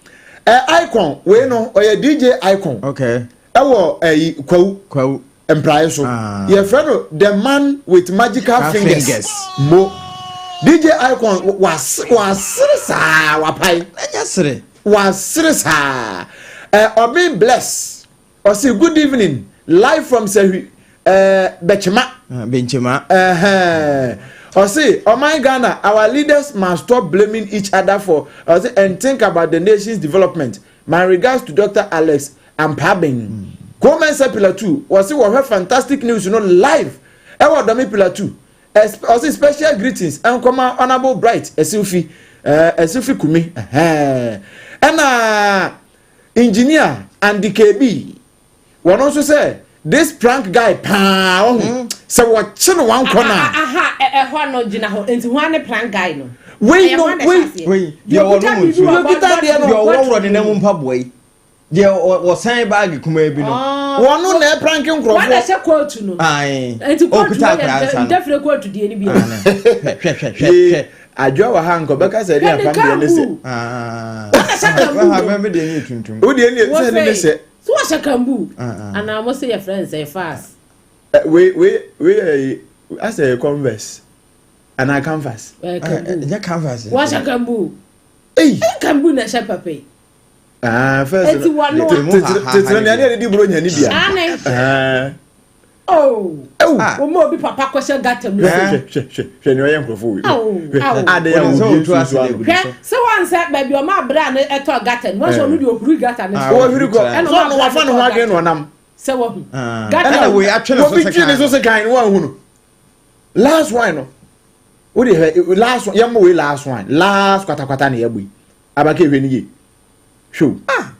Ɛ Icon wei no ɔyɛ DJ Icon. Okay. Ɛwɔ ɛyi Kwawu. Kwawu. Mpraeɛ so. Ah. Yɛfrɛ no the man with magical fingers. fingers. Mo. DJ Icon wasere saa wapae. Ɛnyɛ sere. Wasere saa. Ɛ Ɔben Bless. Ɔse good evening live from Sahwi eh, Bɛkyema. Ah, Benkyema. Ɛhɛn. Ɔse ɔman Ghana our leaders must stop blaming each other for ɔse and think about the nation's development. My regards to Dr. Alex Ampaabeng. Mm. Komensa Pillar 2 wɔse wɔhwɛ fantastic news no live ɛwɔ Dɔme Pillar 2. Ɔse special greetings ɛnkɔma Honourable Bright Ɛsilfi eh, Ɛsilfi Kumi. Ɛhɛn. Ɛna Engineer Andy KB wɔn nso sɛ this prank guy paa ɔho hmm. sɛ wɔkye no wankɔ no a. Aha ɛhɔ no gyina hɔ nti ho ane prank guy no. Wei no wei wei deɛ wɔnom nsuo deɛ ɔkita deɛ no deɛ ɔworɔworɔ ne nam mpaboa yi deɛ wɔsan baagi kumaa bi no. Wɔn no na ɛprank nkurɔfoɔ. Wɔn na ɛhyɛ kootu no. Ayi nti kootu ɔkuta akora nsa no. Ntɛfire kootu deɛ ni bi. Hwɛ hwɛ hwɛ hwɛ. Adwoa wɔ ha nka ɔbɛka sɛ ɛne apam deɛ ne sɛ. Wo deɛ ne sɛ ne ne sɛ. So wɔhyɛ kambu anaa mo se yɛ frɛ nsɛn fast. Wei wei wei yɛ asɛ yɛ converse. Anaa canvas. Ɛnyɛ canvas. Wɔhyɛ kambu. Ei. Kambu na ɛhyɛ papa yi. Ah, first. Eti wɔn no. Titire ni ani yɛde di buro nya ni bia. Ane. Oh. Ewu. Wɔn mu obi papa kɔhyɛ gata mu. Hwɛ hwɛ hwɛ hwɛ ni ɔyɛ nkurɔfo wi. Awo awo. Ade yɛ wo bi nsu nsu ano. Hwɛ sɛ wɔn sɛ baabi ɔmo abira ne ɛtɔ gata mu wɔn sɛ ɔno deɛ ohuri gata ne so. Wɔhuri kɔ. Sɛ ɔno wafa ne ho adwene na ɔnam. Sɛ wɔhu. Gata. Ɛna wei atwe ne so sekan. Obi twe ne so sekan no wɔn ahunu. Last one no. O de hwɛ last one yɛn mo wei last one last kwatakwata na yɛ bɔ yi. Abake hwɛ ne yie. Hwɛ o. Ah.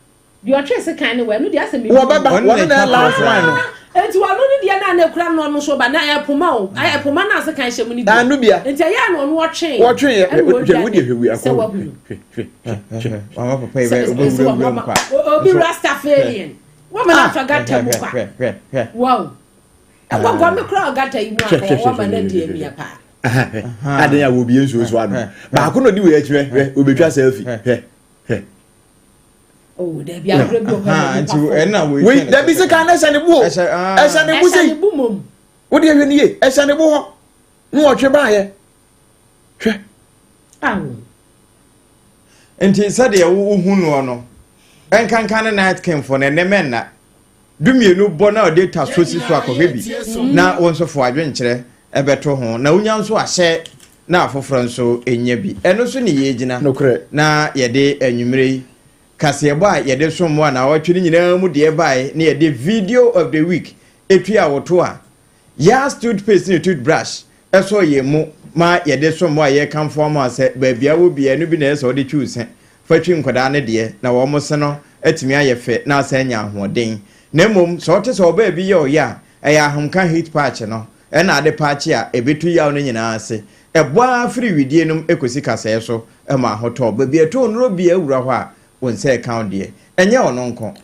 Deɛ ɔtwe sekan no wɔ ɛno deɛ asɛ mi. Wɔbɛba wɔn na last one no. Eti wɔn no deɛ na na ekura no ɔno so ba na ɛpoma o ɛpoma na asekan hyɛ mu ne deɛ. Ano bia. Nti ɛyɛ na ɔno ɔtwe. Wɔtwe yɛ hwɛ wo deɛ hwɛ wi akɔ. Sɛ wɔhunu. Hwɛ hwɛ hwɛ. Wɔn papa yi bɛ obi wura wura mu kwa. Obi rastafarian. Wɔn na afa gata mu kwa. Wow. Ɛwɔ gɔmi kura gata yi mu akɔ wɔn ma na di emia paa. Adan a wɔbie nsuo so ano. Baako na ɔdi wei akyi hwɛ obetwa selfie hwɛ hwɛ. Oh, dabi agorɔ bi wɔ hɔ na nipa fo. Wei dabi sɛ kan ɛhyɛ ne bo o. Ɛhyɛ ne bo sɛ. Ɛhyɛ ne bo mom. Wo deɛ hwɛ ne yie ɛhyɛ ne bo hɔ na ɔtwe baayɛ hwɛ. Awo. Nti sɛdeɛ wohu noɔ no nkanka ne night king fo no ɛnɛ mɛnna dumienu bɔ na ɔde ta so si so akɔhwɛ bi na wo nso fo adwenkyerɛ ɛbɛto ho na wonya nso ahyɛ na afoforɔ nso nya bi. Ɛno so ne yɛgyina na yɛde anwummerɛ yi kaseɛbɔ a yɛde som mo a naawɔtwe no nyinaa mu deɛ bae ne yɛde video of the week ɛtua woto a Yas toothpaste ne toothbrush sɔ yɛn mu ma yɛde som mo a yɛrekamfo ama sɛ baabi a wɔ biara ɛno bi na ɛyɛ sɛ wode twi wo se fa twi nkwadaa no deɛ na wɔn se no atumi ayɛ fɛ na asan anya ahoɔden. Na mmom sɛ wote sɛ ɔbaa bi yɛ ɔyɛ a ɛyɛ ahomka heat patch no ɛna ade paakye a ɛbɛtu yaw no nyinaa ase. Ɛbɔ ara firi wedeɛ nom kɔsi kasɛɛ so ma ahotɔ. Baabi a ɛtɔ nnuro biara wura hɔ a wo nsa ɛka wo deɛ. Ɛnyɛ ɔno nko.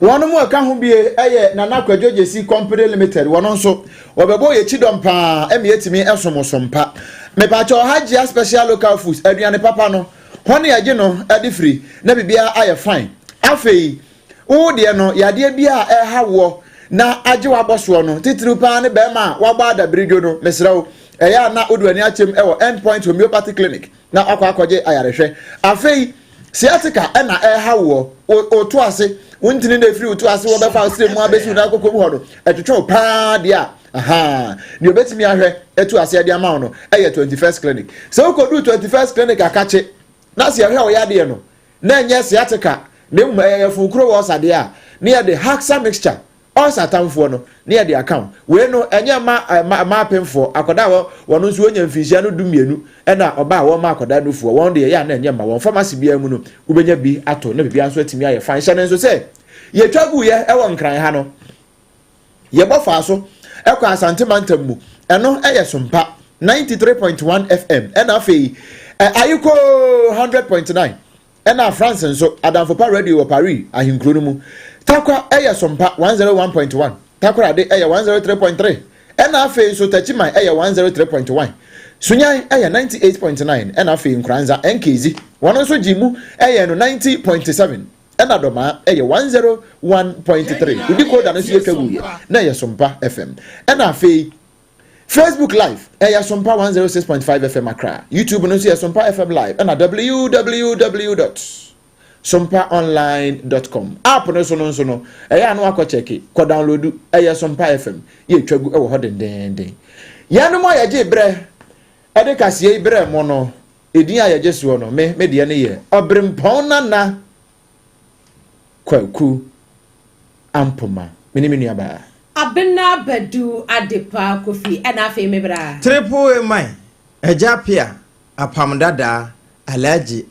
Wɔn a ɛka ho bie yɛ Nana Kwadwo Gyesi Company Limited, wɔn nso wɔbɛbɔ yɛn kyidɔm paa ma yɛatumi som som pa. Mepaakyɛw Hajia Special Local Foods, aduane papa no, hɔ ne yɛgye no de firi na biribiara ayɛ fine. Afei, wo deɛ no, yadeɛ biara a ɛreha woɔ na agye w'abɔsoɔ no, titiriw paa ne barima a wabɔ adabiridwo no, mesrɛ wo, ɛyɛ a na wode w'ani akyɛm wɔ End Point Homeopathy Clinic na wakɔ akɔgye ayarehwɛ. Afei, sciatica na ɛreha woɔ, wo to ase, wo ntini na ɛfiri wo to ase wɔbɛfa wo srɛ mu abɛsi wo nan koko mu hɔ no, ɛtwetwe wo paa deɛ a, ahaa, deɛ obɛtumi ahwɛ atu aseɛ de ama wo no ɛyɛ 21st Clinic. Sɛ wokɔduru 21st Clinic akakye na sɛ yɛhwɛ wo yadeɛ no na ɛnyɛ sciatica na mmom ɛyɛ yafunu wɔ ɔsa deɛ a, na yɛde Haxa mixture Ɔs atamfoɔ no, ne yɛde aka ho. Wei no, ɛnyɛ mma mma mma apemfoɔ, akwadaa a wɔ, wɔn nso wɔnya mfinhyia no dumienu ɛna ɔbaa a wɔma akwadaa nufoɔ, wɔn deɛ ɛyɛ a na ɛnyɛ mma wɔn. Pharmacy biara mu no, wobɛnya bi ato na biribiara nso atumi ayɛ fine. Hyɛ no nso sɛ, yɛtwa guiɛ ɛwɔ Nkran ha no, yɛbɔ faa so ɛkɔ Asante mantam mu, ɛno ɛyɛ Sompa 93.1 FM, ɛna afei ɛ, Ayikoo 100.9. Ɛna France nso, Adamfo Pa Radio wɔ Paris ahenkuro no mu. Tarkwa yɛ Sompa 101.1, Takoradi yɛ 103.3, ɛna afei nso Techiman yɛ 103.1, Sunyani yɛ 98.9, ɛna afei Nkoranza, Nkezi, wɔn nso gyee mu yɛɛ no 90.7, ɛna Dɔmaa yɛ 101.3. Wodi Koda no nso yɛtwa guiɛ, na ɛyɛ Sompa FM. Ɛna afei Facebook Live ɛyɛ Sompa 106.5 FM Accra. YouTube no nso yɛ Sompa FM Live ɛna www dot sompaonline dot com. App no so no nso no ɛyɛ ano akɔ kyɛke kɔ download ɛyɛ Sompa FM yɛtwa gu ɛwɔ hɔ dendenden. Yɛnom a yɛgye berɛ ɛde kaseɛ yi berɛ mo no edin a yɛgye soɔ no me me deɛ no yɛ Ɔberempɔn Nana Kwaku Ampoma, me ne me nuabaa. Abena Badu Adepa Kofi ɛna afei me bra. Triple A man, Agya Appiah, Apam Dadaa, Alhaji.